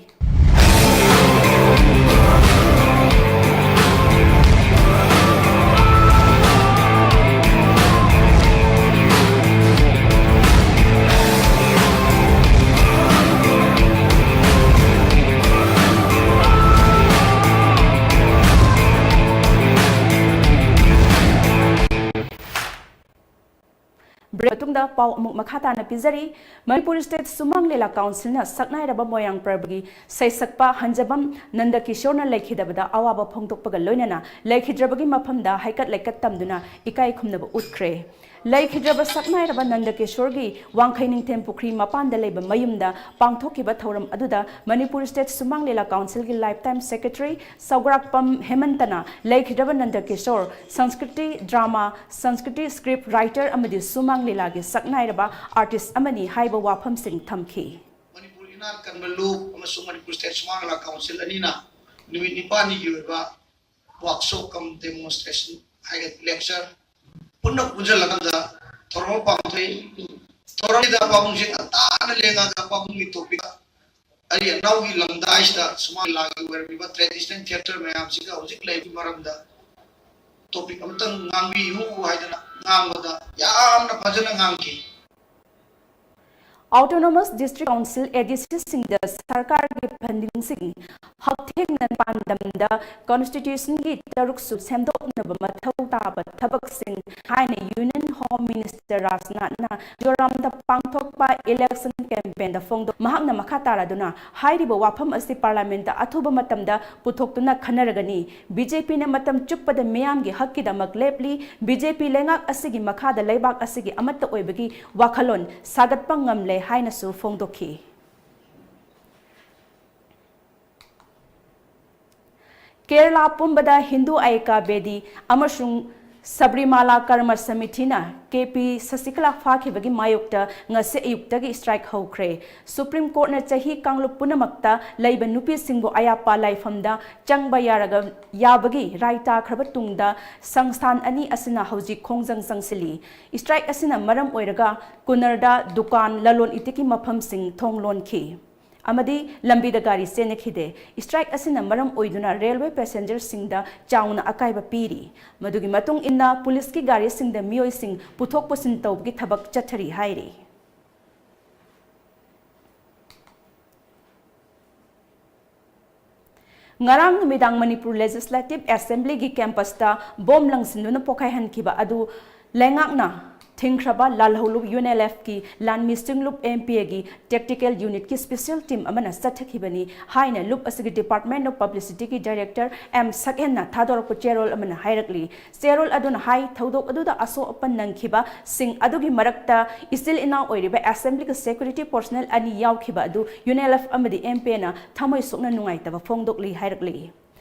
ꯃꯇꯨꯡꯗ ꯄꯥꯎ ꯑꯃꯨꯛ ꯃꯈꯥ ꯇꯥꯅ ꯄꯤꯖꯔꯤ꯫ ꯃꯅꯤꯄꯨꯔ ꯁ꯭ꯇꯦꯠ ꯁꯨꯃꯥꯡ ꯂꯤꯂꯥ ꯀꯥꯎꯟꯁꯤꯜꯅ ꯁꯛꯅꯥꯏꯔꯕ ꯃꯣꯏꯔꯥꯡ ꯄꯔꯕꯒꯤ ꯁꯩꯁꯛꯄ ꯍꯟꯖꯕꯝ ꯅꯟꯗ ꯀꯤꯁꯣꯔꯅ ꯂꯩꯈꯤꯗꯕꯗ ꯑꯋꯥꯕ ꯐꯣꯡꯗꯣꯛꯄꯒ ꯂꯣꯏꯅꯅ ꯂꯩꯈꯤꯗ꯭ꯔꯕꯒꯤ ꯃꯐꯝꯗ ꯍꯩꯀꯠ ꯂꯩꯀꯠ ꯇꯝꯗꯨꯅ ꯏꯀꯥꯏ ꯈꯨꯝꯅꯕ ꯎꯠꯈ꯭ꯔꯦ꯫ ꯂꯩꯈꯤꯗ꯭ꯔꯕ ꯁꯛꯅꯥꯏꯔꯕ ꯅꯟꯗ ꯀꯤꯁꯣꯔꯒꯤ ꯋꯥꯡꯈꯩ ꯅꯤꯡꯊꯦꯝ ꯄꯨꯈ꯭ꯔꯤ ꯃꯄꯥꯟꯗ ꯂꯩꯕ ꯃꯌꯨꯝꯗ ꯄꯥꯡꯊꯣꯛꯈꯤꯕ ꯊꯧꯔꯝ ꯑꯗꯨꯗ ꯃꯅꯤꯄꯨꯔ ꯁ꯭ꯇꯦꯠ ꯁꯨꯃꯥꯡ ꯂꯤꯂꯥ ꯀꯥꯎꯟꯁꯤꯜꯒꯤ ꯂꯥꯏꯐ ꯇꯥꯏꯝ ꯁꯦꯀ꯭ꯔꯦꯇꯔꯤ ꯁꯧꯒ꯭ꯔꯥꯛꯄꯝ ꯍꯦꯃꯟꯇꯅ ꯂꯩꯈꯤꯗ꯭ꯔꯕ Nanda Kishore ꯁꯪꯁꯀ꯭ꯔꯤꯇꯤ drama, ꯁꯪꯁꯀ꯭ꯔꯤꯇꯤ script writer ꯑꯃꯗꯤ ꯁꯨꯃꯥꯡ ꯂꯤꯂꯥꯒꯤ ꯁꯛꯅꯥꯏꯔꯕ ꯑꯥꯔꯇꯤꯁ ꯑꯃꯅꯤ ꯍꯥꯏꯕ ꯋꯥꯐꯝꯁꯤꯡ ꯊꯝꯈꯤ꯫ ꯃꯅꯤꯄꯨꯔ ꯏꯅꯥꯠ ꯀꯟꯕ ꯂꯨꯞ ꯑꯃꯁꯨꯡ ꯃꯅꯤꯄꯨꯔ ꯁ꯭ꯇꯦꯠ ꯁꯨꯃꯥꯡ ꯂꯤꯂꯥ ꯀꯥꯎꯟꯁꯤꯜ ꯑꯅꯤꯅ ꯅꯨꯃꯤꯠ ꯅꯤꯄꯥꯜꯅꯤꯒꯤ ꯑꯣꯏꯕ ꯋꯥꯛꯁꯣꯞ ꯀꯝ ꯗꯦꯃꯣꯟꯁꯇ꯭ꯔꯦꯁꯟ ꯍꯥꯏꯒꯗ꯭ꯔꯥ ꯂꯦꯛꯆꯔ ꯄꯨꯟꯅ ꯄꯨꯟꯁꯤꯜꯂꯀꯥꯟꯗ ꯊꯧꯔꯝ ꯑꯃ ꯄꯥꯡꯊꯣꯛꯏ꯫ ꯊꯧꯔꯝꯁꯤꯗ ꯄꯥꯕꯨꯡꯁꯤꯡ ꯉꯟꯇꯥꯅ ꯂꯦꯡꯉꯒ ꯄꯥꯕꯨꯡꯒꯤ ꯇꯣꯄꯤꯛ ꯑꯔꯤ ꯑꯅꯧꯒꯤ ꯂꯝꯗꯥꯏꯁꯤꯗ ꯁꯨꯃꯥꯡ ꯂꯤꯂꯥꯒꯤ ꯑꯣꯏꯔꯝꯃꯤꯕ ꯇ꯭ꯔꯦꯗꯤꯁꯅꯦꯜ ꯊꯤꯌꯦꯇꯔ ꯃꯌꯥꯝꯁꯤꯒ ꯍꯧꯖꯤꯛ ꯂꯩꯔꯤꯕꯒꯤ ꯃꯔꯝꯗ ꯇꯣꯄꯤꯛ ꯑꯃꯇꯪ ꯉꯥꯡꯕꯤꯌꯨ ꯍꯥꯏꯗꯅ ꯉꯥꯡꯕꯗ ꯌꯥꯝꯅ ꯐꯖꯅ ꯉꯥꯡꯈꯤ꯫ ꯑꯣꯇꯣꯅꯣꯃꯁ ꯗꯤꯁꯇ꯭ꯔꯤꯛ ꯀꯥꯎꯟꯁꯤꯜ, ꯑꯦ ꯗꯤ ꯁꯤꯁꯤꯡꯗ ꯁꯔꯀꯥꯔꯒꯤ ꯐꯟꯗꯤꯡꯁꯤꯡ ꯍꯛꯊꯦꯡꯅ ꯄꯥꯟꯗꯝꯗ ꯀꯣꯟꯁꯇꯤꯇ꯭ꯌꯨꯁꯟꯒꯤ ꯇꯔꯨꯛꯁꯨ ꯁꯦꯝꯗꯣꯛꯅꯕ ꯃꯊꯧ ꯇꯥꯕ ꯊꯕꯛꯁꯤꯡ ꯍꯥꯏꯅ ꯌꯨꯅꯤꯌꯟ ꯍꯣꯝ ꯃꯤꯅꯤꯁꯇꯔ ꯔꯥꯖꯅꯥꯊꯅ ꯖꯣꯔꯥꯝꯗ ꯄꯥꯡꯊꯣꯛꯄ ꯏꯂꯦꯛꯁꯟ ꯀꯦꯝꯄꯦꯟꯗ ꯐꯣꯡꯗꯣꯛ꯫ ꯃꯍꯥꯛꯅ ꯃꯈꯥ ꯇꯥꯔꯗꯨꯅ ꯍꯥꯏꯔꯤꯕ ꯋꯥꯐꯝ ꯑꯁꯤ ꯄꯥꯔꯂꯥꯃꯦꯟꯇ ꯑꯊꯨꯕ ꯃꯇꯝꯗ ꯄꯨꯊꯣꯛꯇꯨꯅ ꯈꯟꯅꯔꯒꯅꯤ꯫ ꯕꯤ ꯖꯦ ꯄꯤꯅ ꯃꯇꯝ ꯆꯨꯞꯄꯗ ꯃꯤꯌꯥꯝꯒꯤ ꯍꯛꯀꯤꯗꯃꯛ ꯂꯦꯞꯂꯤ꯫ ꯕꯤ ꯖꯦ ꯄꯤ ꯂꯩꯉꯥꯛ ꯑꯁꯤꯒꯤ ꯃꯈꯥꯗ ꯂꯩꯕꯥꯛ ꯑꯁꯤꯒꯤ ꯑꯃꯠꯇ ꯑꯣꯏꯕꯒꯤ ꯋꯥꯈꯜꯂꯣꯟ ꯁꯥꯒꯠꯄ ꯉꯝꯂꯦ ꯍꯥꯏꯅꯁꯨ ꯐꯣꯡꯗꯣꯛꯈꯤ꯫ ꯀꯦꯔꯂꯥ ꯄꯨꯝꯕꯗ ꯍꯤꯟꯗꯨ ꯑꯥꯏꯀꯥ ꯕꯦꯗꯤ ꯑꯃꯁꯨꯡ ꯁꯕꯔꯤꯃꯥꯂꯥ ꯀꯔꯃ ꯁꯃꯤꯊꯤꯅ ꯀꯦ ꯄꯤ ꯁꯁꯤꯀꯂꯥ ꯐꯥꯈꯤꯕꯒꯤ ꯃꯥꯌꯣꯛꯇ ꯉꯁꯤ ꯑꯌꯨꯛꯇꯒꯤ ꯁ꯭ꯇ꯭ꯔꯥꯏꯛ ꯍꯧꯈ꯭ꯔꯦ꯫ ꯁꯨꯄ꯭ꯔꯤꯝ ꯀꯣꯔꯠꯅ ꯆꯍꯤ ꯀꯥꯡꯂꯨꯞ ꯄꯨꯝꯅꯃꯛꯇ ꯂꯩꯕ ꯅꯨꯄꯤꯁꯤꯡꯕꯨ ꯑꯌꯥꯞꯄ ꯂꯥꯏꯐꯝꯗ ꯆꯪꯕ ꯌꯥꯔꯒ, ꯌꯥꯕꯒꯤ ꯔꯥꯏ ꯇꯥꯈ꯭ꯔꯕ ꯇꯨꯡꯗ ꯁꯪꯁꯊꯥꯟ ꯑꯅꯤ ꯑꯁꯤꯅ ꯍꯧꯖꯤꯛ ꯈꯣꯡꯖꯪ ꯆꯪꯁꯤꯜꯂꯤ꯫ ꯁ꯭ꯇ꯭ꯔꯥꯏꯛ ꯑꯁꯤꯅ ꯃꯔꯝ ꯑꯣꯏꯔꯒ ꯀꯨꯅꯔꯗ ꯗꯨꯀꯥꯟ, ꯂꯂꯣꯟ ꯏꯇꯤꯛꯀꯤ ꯃꯐꯝꯁꯤꯡ ꯊꯣꯡ ꯂꯣꯟꯈꯤ꯫ ꯑꯃꯗꯤ ꯂꯝꯕꯤꯗ ꯒꯥꯔꯤ ꯆꯦꯟꯅꯈꯤꯗꯦ꯫ ꯁ꯭ꯇ꯭ꯔꯥꯏꯛ ꯑꯁꯤꯅ ꯃꯔꯝ ꯑꯣꯏꯗꯨꯅ ꯔꯦꯜꯋꯦ ꯄꯦꯁꯦꯟꯖꯔꯁꯤꯡꯗ ꯆꯥꯎꯅ ꯑꯀꯥꯏꯕ ꯄꯤꯔꯤ꯫ ꯃꯗꯨꯒꯤ ꯃꯇꯨꯡ ꯏꯟꯅ ꯄꯨꯂꯤꯁꯀꯤ ꯒꯥꯔꯤꯁꯤꯡꯗ ꯃꯤꯑꯣꯏꯁꯤꯡ ꯄꯨꯊꯣꯛ ꯄꯨꯁꯤꯟ ꯇꯧꯕꯒꯤ ꯊꯕꯛ ꯆꯠꯊꯔꯤ ꯍꯥꯏꯔꯤ꯫ ꯉꯔꯥꯡ ꯅꯨꯃꯤꯗꯥꯡ ꯃꯅꯤꯄꯨꯔ ꯂꯦꯖꯤꯁꯂꯦꯇꯤꯚ ꯑꯦꯁꯦꯝꯕ꯭ꯂꯤꯒꯤ ꯀꯦꯝꯄꯁꯇ ꯕꯣꯝ ꯂꯪꯁꯤꯟꯗꯨꯅ ꯄꯣꯈꯥꯏꯍꯟꯈꯤꯕ ꯑꯗꯨ ꯂꯩꯉꯥꯛꯅ ꯊꯤꯡꯈ꯭ꯔꯕ ꯂꯥꯜꯍꯧꯂꯨꯞ UNLFꯀꯤ ꯂꯥꯟꯃꯤ ꯆꯤꯡꯂꯨꯞ MPAꯒꯤ Tactical Unitꯀꯤ Special Team ꯑꯃꯅ ꯆꯠꯊꯈꯤꯕꯅꯤ ꯍꯥꯏꯅ ꯂꯨꯞ ꯑꯁꯤꯒꯤ Department of Publicityꯒꯤ Director M ꯁꯛꯍꯦꯟꯅ ꯊꯥꯗꯣꯔꯛꯄ ꯆꯦꯔꯣꯜ ꯑꯃꯅ ꯍꯥꯏꯔꯛꯂꯤ꯫ ꯆꯦꯔꯣꯜ ꯑꯗꯨꯅ ꯍꯥꯏ, ꯊꯧꯗꯣꯛ ꯑꯗꯨꯗ ꯑꯁꯣꯛ ꯑꯄꯟ ꯅꯪꯈꯤꯕꯁꯤꯡ ꯑꯗꯨꯒꯤ ꯃꯔꯛꯇ ꯏꯆꯤꯜ ꯏꯅꯥꯎ ꯑꯣꯏꯔꯤꯕ Assemblyꯒꯤ Security Personnel ꯑꯅꯤ ꯌꯥꯎꯈꯤꯕ ꯑꯗꯨ UNLF ꯑꯃꯗꯤ MPAꯅ ꯊꯃꯣꯏ ꯁꯣꯛꯅ ꯅꯨꯡꯉꯥꯏꯇꯕ ꯐꯣꯡꯗꯣꯛꯂꯤ ꯍꯥꯏꯔꯛꯂꯤ꯫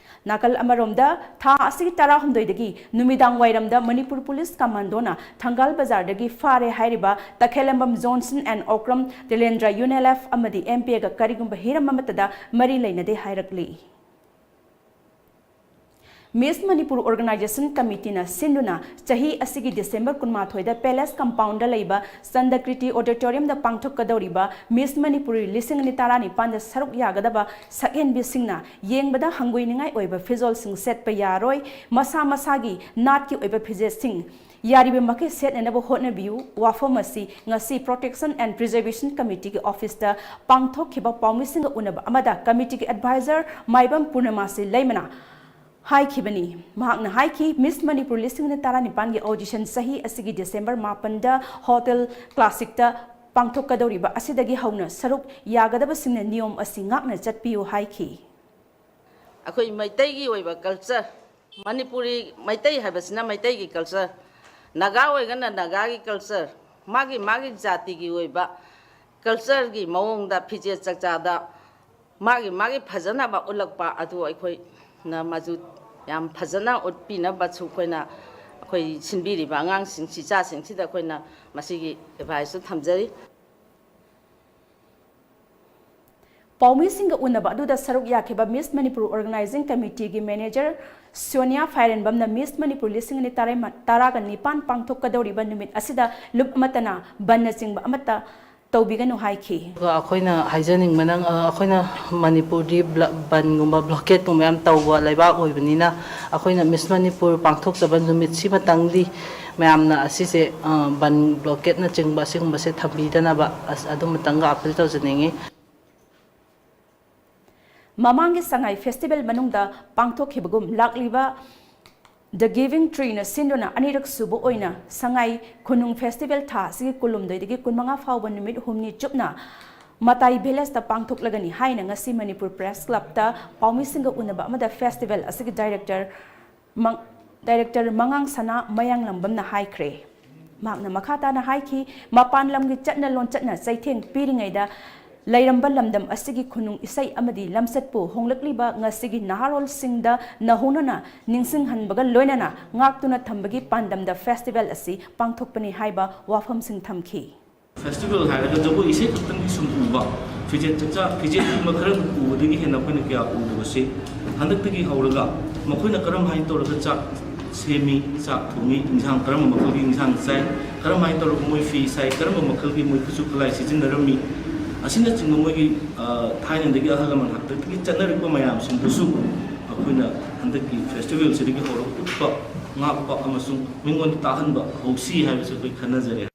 ꯅꯥꯀꯜ ꯑꯃꯔꯣꯝꯗ, ꯊꯥ ꯑꯁꯤꯒꯤ ꯇꯔꯥꯍꯨꯝꯗꯣꯏꯗꯒꯤ ꯅꯨꯃꯤꯗꯥꯡ ꯋꯥꯏꯔꯝꯗ ꯃꯅꯤꯄꯨꯔ ꯄꯨꯂꯤꯁ ꯀꯃꯥꯟꯗꯣꯅ ꯊꯪꯒꯥꯜ ꯕꯖꯥꯔꯗꯒꯤ ꯐꯥꯔꯦ ꯍꯥꯏꯔꯤꯕ ꯇꯈꯦꯂꯝꯕꯝ Johnson and Okram Tilendra UNLF ꯑꯃꯗꯤ MPAꯒ ꯀꯔꯤꯒꯨꯝꯕ ꯍꯤꯔꯝ ꯑꯃꯠꯇꯗ ꯃꯔꯤ ꯂꯩꯅꯗꯦ ꯍꯥꯏꯔꯛꯂꯤ꯫ Miss Manipur Organization Committeeꯅ ꯁꯤꯟꯗꯨꯅ ꯆꯍꯤ ꯑꯁꯤꯒꯤ December ꯀꯨꯟꯃꯥꯊꯣꯏꯗ Palace Compoundꯗ ꯂꯩꯕ ꯆꯟꯗꯀ꯭ꯔꯤꯇꯤ Auditoriumꯗ ꯄꯥꯡꯊꯣꯛꯀꯗꯧꯔꯤꯕ Miss Manipur ꯂꯤꯁꯤꯡ ꯑꯅꯤ ꯇꯔꯥꯅꯤꯄꯥꯟꯗ ꯁꯔꯨꯛ ꯌꯥꯒꯗꯕ ꯁꯛꯍꯦꯟꯕꯤꯁꯤꯡꯅ ꯌꯦꯡꯕꯗ ꯍꯪꯒꯣꯏꯅꯤꯡꯉꯥꯏ ꯑꯣꯏꯕ ꯐꯤꯖꯣꯜꯁꯤꯡ ꯁꯦꯠꯄ ꯌꯥꯔꯣꯏ, ꯃꯁꯥ ꯃꯁꯥꯒꯤ ꯅꯥꯠꯀꯤ ꯑꯣꯏꯕ ꯐꯤꯖꯦꯠꯁꯤꯡ ꯌꯥꯔꯤꯕ ꯃꯈꯩ ꯁꯦꯠꯅꯅꯕ ꯍꯣꯠꯅꯕꯤꯌꯨ꯫ ꯋꯥꯐꯝ ꯑꯁꯤ ꯉꯁꯤ Protection and Preservation Committeeꯒꯤ officeꯇ ꯄꯥꯡꯊꯣꯛꯈꯤꯕ ꯄꯥꯎꯃꯤꯁꯤꯡꯒ ꯎꯅꯕ ꯑꯃꯗ committeeꯒꯤ advisor ꯃꯥꯏꯕꯝ ꯄꯨꯔꯅꯤꯃꯥꯁꯤ ꯂꯩꯃꯅ ꯍꯥꯏꯈꯤꯕꯅꯤ꯫ ꯃꯍꯥꯛꯅ ꯍꯥꯏꯈꯤ, Miss Manipur ꯂꯤꯁꯤꯡ ꯑꯅꯤ ꯇꯔꯥꯅꯤꯄꯥꯟꯒꯤ audition ꯆꯍꯤ ꯑꯁꯤꯒꯤ December ꯃꯥꯄꯟꯗ Hotel Classicꯇ ꯄꯥꯡꯊꯣꯛꯀꯗꯧꯔꯤꯕ ꯑꯁꯤꯗꯒꯤ ꯍꯧꯅ ꯁꯔꯨꯛ ꯌꯥꯒꯗꯕꯁꯤꯡꯅ ꯅꯤꯌꯣꯝ ꯑꯁꯤ ꯉꯥꯛꯅ ꯆꯠꯄꯤꯌꯨ ꯍꯥꯏꯈꯤ꯫ ꯑꯩꯈꯣꯏ ꯃꯩꯇꯩꯒꯤ ꯑꯣꯏꯕ culture, ꯃꯅꯤꯄꯨꯔꯤ ꯃꯩꯇꯩ ꯍꯥꯏꯕꯁꯤꯅ ꯃꯩꯇꯩꯒꯤ culture, ꯅꯥꯒꯥ ꯑꯣꯏꯔꯒꯅ ꯅꯥꯒꯥꯒꯤ culture, ꯃꯥꯒꯤ ꯃꯥꯒꯤ ꯖꯥꯇꯤꯒꯤ ꯑꯣꯏꯕ cultureꯒꯤ ꯃꯑꯣꯡꯗ ꯐꯤꯖꯦꯠ ꯆꯛꯆꯥꯗ ꯃꯥꯒꯤ ꯃꯥꯒꯤ ꯐꯖꯅꯕ ꯎꯠꯂꯛꯄ ꯑꯗꯨ ꯑꯩꯈꯣꯏꯅ ꯃꯗꯨ ꯌꯥꯝ ꯐꯖꯅ ꯎꯠꯄꯤꯅꯕꯁꯨ ꯑꯩꯈꯣꯏꯅ, ꯑꯩꯈꯣꯏ ꯁꯤꯟꯕꯤꯔꯤꯕ ꯑꯉꯥꯡꯁꯤꯡ, ꯏꯆꯥꯁꯤꯡꯁꯤꯗ ꯑꯩꯈꯣꯏꯅ ꯃꯁꯤꯒꯤ adviceꯁꯨ ꯊꯝꯖꯔꯤ꯫ ꯄꯥꯎꯃꯤꯁꯤꯡꯒ ꯎꯅꯕ ꯑꯗꯨꯗ ꯁꯔꯨꯛ ꯌꯥꯈꯤꯕ Miss Manipur Organizing Committeeꯒꯤ manager Sonia ꯐꯥꯏꯔꯦꯟꯕꯝꯅ Miss Manipur ꯂꯤꯁꯤꯡ ꯑꯅꯤ ꯇꯔꯥꯒ ꯅꯤꯄꯥꯟ ꯄꯥꯡꯊꯣꯛꯀꯗꯧꯔꯤꯕ ꯅꯨꯃꯤꯠ ꯑꯁꯤꯗ ꯂꯨꯞ ꯑꯃꯠꯇꯅ ꯕꯟꯅꯆꯤꯡꯕ ꯑꯃꯠꯇ ꯇꯧꯕꯤꯒꯅꯨ ꯍꯥꯏꯈꯤ꯫ ꯑꯗꯨꯒ ꯑꯩꯈꯣꯏꯅ ꯍꯥꯏꯖꯅꯤꯡꯕꯅ, ꯑ, ꯑꯩꯈꯣꯏꯅ ꯃꯅꯤꯄꯨꯔꯗꯤ ꯕ꯭ꯂ-, ꯕꯟꯒꯨꯝꯕ, blockade ꯀꯨꯝꯕ ꯌꯥꯝ ꯇꯧꯕ ꯂꯩꯕꯥꯛ ꯑꯣꯏꯕꯅꯤꯅ, ꯑꯩꯈꯣꯏꯅ Miss Manipur ꯄꯥꯡꯊꯣꯛꯆꯕ ꯅꯨꯃꯤꯠꯁꯤꯃꯇꯪꯗꯤ ꯃꯌꯥꯝꯅ ꯑꯁꯤꯁꯦ, ꯑ, ꯕꯟ, blockade ꯅꯆꯤꯡꯕ ꯑꯁꯤꯒꯨꯝꯕꯁꯦ ꯊꯝꯕꯤꯗꯅꯕ, ꯑꯁ, ꯑꯗꯨꯃꯇꯪꯒ appeal ꯇꯧꯖꯅꯤꯡꯉꯤ꯫ ꯃꯃꯥꯡꯒꯤ ꯁꯉꯥꯏ festival ꯃꯅꯨꯡꯗ ꯄꯥꯡꯊꯣꯛꯈꯤꯕꯒꯨꯝ, ꯂꯥꯛꯂꯤꯕ The Giving Treeꯅ ꯁꯤꯟꯗꯨꯅ ꯑꯅꯤꯔꯛ ꯁꯨꯕ ꯑꯣꯏꯅ ꯁꯉꯥꯏ ꯈꯨꯅꯨꯡ ꯐꯦꯁꯇꯤꯚꯦꯜ ꯊꯥ ꯑꯁꯤꯒꯤ ꯀꯨꯟꯍꯨꯝꯗꯣꯏꯗꯒꯤ ꯀꯨꯟꯃꯉꯥ ꯐꯥꯎꯕ ꯅꯨꯃꯤꯠ ꯍꯨꯝꯅꯤ ꯆꯨꯞꯅ ꯃꯇꯥꯏ ꯚꯤꯂꯦꯖꯇ ꯄꯥꯡꯊꯣꯛꯂꯒꯅꯤ ꯍꯥꯏꯅ ꯉꯁꯤ ꯃꯅꯤꯄꯨꯔ ꯄ꯭ꯔꯦꯁ ꯀ꯭ꯂꯕꯇ ꯄꯥꯎꯃꯤꯁꯤꯡꯒ ꯎꯅꯕ ꯑꯃꯗ ꯐꯦꯁꯇꯤꯚꯦꯜ ꯑꯁꯤꯒꯤ ꯗꯥꯏꯔꯦꯛꯇꯔ ꯃꯪ-, ꯗꯥꯏꯔꯦꯛꯇꯔ ꯃꯉꯥꯡ ꯁꯅꯥ ꯃꯌꯥꯡꯂꯝꯕꯝꯅ ꯍꯥꯏꯈ꯭ꯔꯦ꯫ ꯃꯍꯥꯛꯅ ꯃꯈꯥ ꯇꯥꯅ ꯍꯥꯏꯈꯤ, ꯃꯄꯥꯟ ꯂꯝꯒꯤ ꯆꯠꯅ ꯂꯣꯟꯆꯠꯅ ꯆꯩꯊꯦꯡ ꯄꯤꯔꯤꯉꯩꯗ ꯂꯩꯔꯝꯕ ꯂꯝꯗꯝ ꯑꯁꯤꯒꯤ ꯈꯨꯅꯨꯡ ꯏꯁꯩ ꯑꯃꯗꯤ ꯂꯝꯆꯠꯄꯨ ꯍꯣꯡꯂꯛꯂꯤꯕ ꯉꯁꯤꯒꯤ ꯅꯍꯥꯔꯣꯜꯁꯤꯡꯗ ꯅꯧꯍꯧꯅꯅ ꯅꯤꯡꯁꯤꯡꯍꯟꯕꯒ ꯂꯣꯏꯅꯅ ꯉꯥꯛꯇꯨꯅ ꯊꯝꯕꯒꯤ ꯄꯥꯟꯗꯝꯗ ꯐꯦꯁꯇꯤꯚꯦꯜ ꯑꯁꯤ ꯄꯥꯡꯊꯣꯛꯄꯅꯤ ꯍꯥꯏꯕ ꯋꯥꯐꯝꯁꯤꯡ ꯊꯝꯈꯤ꯫ ꯐꯦꯁꯇꯤꯚꯦꯜ ꯍꯥꯏꯔꯒ ꯖꯒꯣꯏ ꯏꯁꯩ ꯈꯛꯇꯪꯗꯤ ꯁꯨꯝ ꯎꯕ, ꯐꯤꯖꯦꯠ ꯆꯛꯆꯥ ꯐꯤꯖꯦꯠꯀꯨꯝꯕ ꯈꯔ ꯎꯕꯗꯒꯤ ꯍꯦꯟꯅ ꯑꯩꯈꯣꯏꯅ ꯀꯌꯥ ꯎꯗꯕꯁꯦ ꯍꯟꯗꯛꯇꯒꯤ ꯍꯧꯔꯒ ꯃꯈꯣꯏꯅ ꯀꯔꯝ ꯍꯥꯏꯅ ꯇꯧꯔꯒ ꯆꯥꯛ ꯁꯦꯝꯃꯤ, ꯆꯥꯛ ꯊꯣꯡꯉꯤ, ꯏꯟꯁꯥꯡ ꯀꯔꯝꯕ ꯃꯈꯜꯒꯤ ꯏꯟꯁꯥꯡ ꯆꯥꯏ, ꯀꯔꯝ ꯍꯥꯏꯅ ꯇꯧꯔꯒ ꯃꯣꯏ ꯐꯤ ꯁꯥꯏ, ꯀꯔꯝꯕ ꯃꯈꯜꯒꯤ ꯃꯣꯏ ꯈꯨꯠꯁꯨ ꯈꯨꯠꯂꯥꯏ ꯁꯤꯖꯤꯟꯅꯔꯝꯃꯤ, ꯑꯁꯤꯅꯆꯤꯡꯕ ꯃꯣꯏꯒꯤ, ꯑ, ꯊꯥꯏꯅꯗꯒꯤ ꯑꯍꯜ ꯂꯃꯟ ꯍꯥꯛꯇꯛꯇꯒꯤ ꯆꯠꯅꯔꯛꯄ ꯃꯌꯥꯝꯁꯤꯡꯗꯨꯁꯨ ꯑꯩꯈꯣꯏꯅ ꯍꯟꯗꯛꯀꯤ ꯐꯦꯁꯇꯤꯚꯦꯜꯁꯤꯗꯒꯤ ꯍꯧꯔꯒ ꯎꯠꯄ, ꯉꯥꯛꯄ ꯑꯃꯁꯨꯡ ꯃꯤꯉꯣꯟꯗ ꯇꯥꯍꯟꯕ ꯍꯧꯁꯤ ꯍꯥꯏꯕꯁꯤ ꯑꯩꯈꯣꯏ ꯈꯟꯅꯖꯔꯦ꯫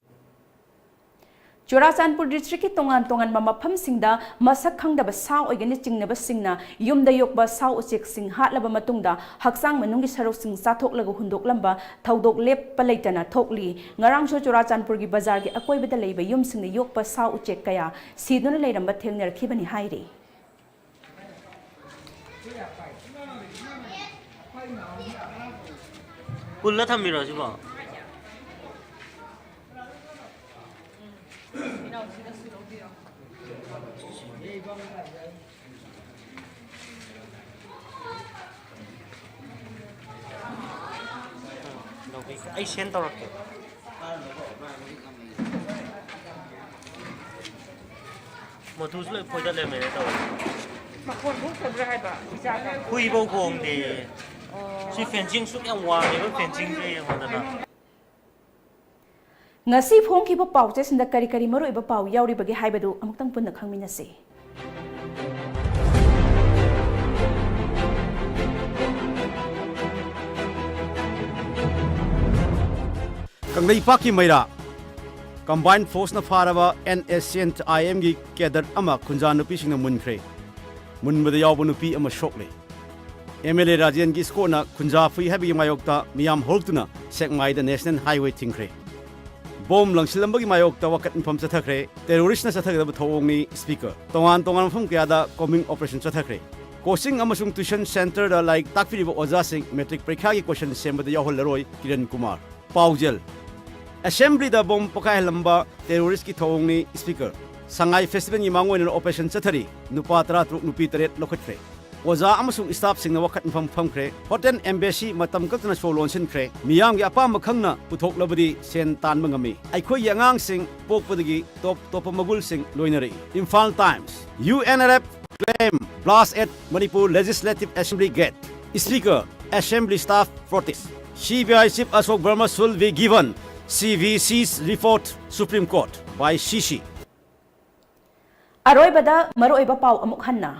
ꯆꯨꯔꯥꯆꯥꯟꯄꯨꯔ ꯗꯤꯁꯇ꯭ꯔꯤꯛꯀꯤ ꯇꯣꯉꯥꯟ ꯇꯣꯉꯥꯟꯕ ꯃꯐꯝꯁꯤꯡꯗ ꯃꯁꯛ ꯈꯪꯗꯕ ꯁꯥ ꯑꯣꯏꯒꯅꯤ ꯆꯤꯡꯅꯕꯁꯤꯡꯅ ꯌꯨꯝꯗ ꯌꯣꯛꯄ ꯁꯥ ꯎꯆꯦꯛꯁꯤꯡ ꯍꯥꯠꯂꯕ ꯃꯇꯨꯡꯗ ꯍꯛꯆꯥꯡ ꯃꯅꯨꯡꯒꯤ ꯁꯔꯨꯛꯁꯤꯡ ꯆꯥꯊꯣꯛꯂꯒ ꯍꯨꯟꯗꯣꯛꯂꯝꯕ ꯊꯧꯗꯣꯛ ꯂꯦꯞꯄ ꯂꯩꯇꯅ ꯊꯣꯛꯂꯤ꯫ ꯉꯔꯥꯡꯁꯨ ꯆꯨꯔꯥꯆꯥꯟꯄꯨꯔꯒꯤ ꯕꯖꯥꯔꯒꯤ ꯑꯀꯣꯏꯕꯗ ꯂꯩꯕ ꯌꯨꯝꯁꯤꯡꯗ ꯌꯣꯛꯄ ꯁꯥ ꯎꯆꯦꯛ ꯀꯌꯥ ꯁꯤꯗꯨꯅ ꯂꯩꯔꯝꯕ ꯊꯦꯡꯅꯔꯛꯈꯤꯕꯅꯤ ꯍꯥꯏꯔꯤ꯫ ꯄꯨꯜꯂ ꯊꯝꯃꯤꯔꯣ ꯁꯤꯕꯣ? ꯂꯧꯕꯤꯒꯦ꯫ ꯑꯩ ꯁꯦꯟ ꯇꯧꯔꯛꯀꯦ꯫ ꯃꯇꯨꯁꯨ ꯂꯣꯏ ꯐꯣꯏꯗꯠ ꯂꯩꯔꯝꯃꯦꯅꯦ ꯇꯧꯔꯤꯁꯦ꯫ ꯃꯈꯣꯟ ꯊꯣꯛꯇꯕ꯭ꯔꯥ ꯍꯥꯏꯕ ꯏꯆꯥꯗ? ꯍꯨꯏꯐꯧ ꯈꯣꯡꯗꯦ꯫ ꯑꯣ꯫ ꯁꯤ ꯐꯦꯟꯁꯤꯡ ꯁꯨꯛ ꯌꯥꯝ ꯋꯥꯡꯉꯦꯕ, ꯐꯦꯟꯁꯤꯡꯁꯦ ꯌꯦꯡꯉꯣꯗꯅ꯫ ꯉꯁꯤ ꯐꯣꯡꯈꯤꯕ ꯄꯥꯎꯆꯦꯁꯤꯡꯗ ꯀꯔꯤ ꯀꯔꯤ ꯃꯔꯨꯑꯣꯏꯕ ꯄꯥꯎ ꯌꯥꯎꯔꯤꯕꯒꯦ ꯍꯥꯏꯕꯗꯨ ꯑꯃꯨꯛꯇꯪ ꯄꯨꯟꯅ ꯈꯪꯃꯤꯟꯅꯁꯤ꯫ ꯀꯪꯂꯩꯄꯥꯛꯀꯤ ꯃꯩꯔꯥ ꯀꯝꯕꯥꯏꯟ ꯐꯣꯔꯁꯅ ꯐꯥꯔꯕ ꯑꯦꯟ ꯑꯦꯁ ꯁꯤ ꯑꯦꯟ ꯑꯥꯏ ꯑꯦꯝꯒꯤ ꯀꯦꯗꯔ ꯑꯃ ꯈꯨꯟꯖꯥ ꯅꯨꯄꯤꯁꯤꯡꯅ ꯃꯨꯟꯈ꯭ꯔꯦ꯫ ꯃꯨꯟꯕꯗ ꯌꯥꯎꯕ ꯅꯨꯄꯤ ꯑꯃ ꯁꯣꯛꯂꯦ꯫ ꯑꯦꯝ ꯑꯦꯜ ꯑꯦ ꯔꯥꯖꯦꯟꯒꯤ ꯏꯁꯀꯣꯔꯠꯅ ꯈꯨꯟꯖꯥ ꯐꯨꯏ ꯍꯥꯏꯕꯒꯤ ꯃꯥꯌꯣꯛꯇ ꯃꯤꯌꯥꯝ ꯍꯧꯔꯛꯇꯨꯅ ꯁꯦꯛꯃꯥꯏꯗ ꯅꯦꯁꯅꯦꯜ ꯍꯥꯏꯋꯦ ꯊꯤꯡꯈ꯭ꯔꯦ꯫ ꯕꯣꯝ ꯂꯪꯁꯤꯜꯂꯝꯕꯒꯤ ꯃꯥꯌꯣꯛꯇ ꯋꯥꯀꯠ ꯃꯤꯐꯝ ꯆꯠꯊꯈ꯭ꯔꯦ꯫ ꯇꯦꯔꯣꯔꯤꯁꯅ ꯆꯠꯊꯒꯗꯕ ꯊꯧꯑꯣꯡꯅꯤ, ꯁ꯭ꯄꯤꯀꯔ꯫ ꯇꯣꯉꯥꯟ ꯇꯣꯉꯥꯟꯕ ꯃꯐꯝ ꯀꯌꯥꯗ ꯀꯣꯝꯕꯤꯡ ꯑꯣꯄꯔꯦꯁꯟ ꯆꯠꯊꯈ꯭ꯔꯦ꯫ ꯀꯣꯆꯤꯡ ꯑꯃꯁꯨꯡ ꯇ꯭ꯌꯨꯁꯟ ꯁꯦꯟꯇꯔꯗ ꯂꯥꯏꯔꯤꯛ ꯇꯥꯛꯄꯤꯔꯤꯕ ꯑꯣꯖꯥꯁꯤꯡ ꯃꯦꯇ꯭ꯔꯤꯛ ꯄꯔꯤꯈ꯭ꯌꯥꯒꯤ ꯀꯣꯏꯁꯟ ꯁꯦꯝꯕꯗ ꯌꯥꯎꯍꯜꯂꯔꯣꯏ, ꯀꯤꯔꯟ ꯀꯨꯃꯥꯔ꯫ ꯄꯥꯎꯖꯦꯜ꯫ ꯑꯦꯁꯦꯝꯕ꯭ꯂꯤꯗ ꯕꯣꯝ ꯄꯣꯈꯥꯏꯍꯜꯂꯝꯕ ꯇꯦꯔꯣꯔꯤꯁꯀꯤ ꯊꯧꯑꯣꯡꯅꯤ, ꯁ꯭ꯄꯤꯀꯔ꯫ ꯁꯉꯥꯏ ꯐꯦꯁꯇꯤꯚꯦꯜꯒꯤ ꯃꯥꯡꯑꯣꯏꯅꯅ ꯑꯣꯄꯔꯦꯁꯟ ꯆꯠꯊꯔꯤ, ꯅꯨꯄꯥ ꯇꯔꯥꯇꯔꯨꯛ, ꯅꯨꯄꯤ ꯇꯔꯦꯠ ꯂꯧꯈꯠꯈ꯭ꯔꯦ꯫ ꯑꯣꯖꯥ ꯑꯃꯁꯨꯡ ꯁ꯭ꯇꯥꯐꯁꯤꯡꯅ ꯋꯥꯀꯠ ꯃꯤꯐꯝ ꯐꯝꯈ꯭ꯔꯦ꯫ ꯍꯣꯇꯦꯜ ꯑꯦꯝꯕꯦꯁꯤ ꯃꯇꯝ ꯀꯛꯇꯅ ꯁꯣ ꯂꯣꯟꯁꯤꯟꯈ꯭ꯔꯦ꯫ ꯃꯤꯌꯥꯝꯒꯤ ꯑꯄꯥꯝꯕ ꯈꯪꯅ ꯄꯨꯊꯣꯛꯂꯕꯗꯤ ꯁꯦꯟ ꯇꯥꯟꯕ ꯉꯝꯃꯤ꯫ ꯑꯩꯈꯣꯏꯒꯤ ꯑꯉꯥꯡꯁꯤꯡ ꯄꯣꯛꯄꯗꯒꯤ ꯇꯣꯞ ꯇꯣꯞꯄ ꯃꯒꯨꯜꯁꯤꯡ ꯂꯣꯏꯅꯔꯛꯏ꯫ Imphal Times. UNLF claim blast at Manipur Legislative Assembly gate, Speaker, Assembly staff protest. CBI Chief Ashok Verma should be given CVC's report, Supreme Court, by CC. ꯑꯔꯣꯏꯕꯗ ꯃꯔꯨꯑꯣꯏꯕ ꯄꯥꯎ ꯑꯃꯨꯛ ꯍꯟꯅ꯫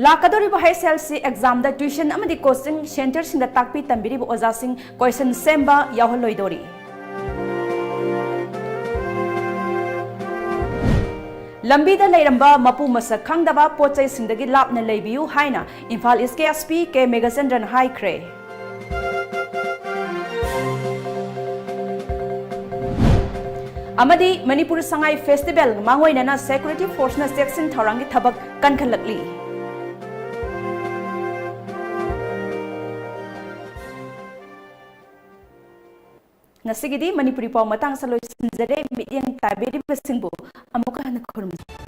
ꯂꯥꯛꯀꯗꯧꯔꯤꯕ HSLC examꯗ tuition ꯑꯃꯗꯤ coaching centreꯁꯤꯡꯗ ꯇꯥꯛꯄꯤ ꯇꯝꯕꯤꯔꯤꯕ ꯑꯣꯖꯥꯁꯤꯡ question ꯁꯦꯝꯕ ꯌꯥꯎꯍꯜꯂꯣꯏꯗꯧꯔꯤ꯫ ꯂꯝꯕꯤꯗ ꯂꯩꯔꯝꯕ ꯃꯄꯨ ꯃꯁꯛ ꯈꯪꯗꯕ ꯄꯣꯠ ꯆꯩꯁꯤꯡꯗꯒꯤ ꯂꯥꯞꯅ ꯂꯩꯕꯤꯌꯨ ꯍꯥꯏꯅ ꯏꯝꯐꯥꯜ Eastꯀꯤ SP ꯀꯦ ꯃꯦꯘꯆꯟꯗ꯭ꯔꯅ ꯍꯥꯏꯈ꯭ꯔꯦ꯫ ꯑꯃꯗꯤ ꯃꯅꯤꯄꯨꯔ ꯁꯉꯥꯏ festival ꯃꯥꯡꯑꯣꯏꯅꯅ security forceꯅ ꯆꯦꯛꯁꯤꯟ ꯊꯧꯔꯥꯡꯒꯤ ꯊꯕꯛ ꯀꯟꯈꯠꯂꯛꯂꯤ꯫ ꯉꯁꯤꯒꯤꯗꯤ ꯃꯅꯤꯄꯨꯔꯤ ꯄꯥꯎ ꯃꯇꯥꯡꯁꯤꯗ ꯂꯣꯏꯁꯤꯟꯖꯔꯦ꯫ ꯃꯤꯠꯌꯦꯡ ꯇꯥꯕꯤꯔꯤꯕꯁꯤꯡꯕꯨ ꯑꯃꯨꯛꯀ ꯍꯟꯅ ꯈꯨꯔꯨꯝꯖꯔꯤ꯫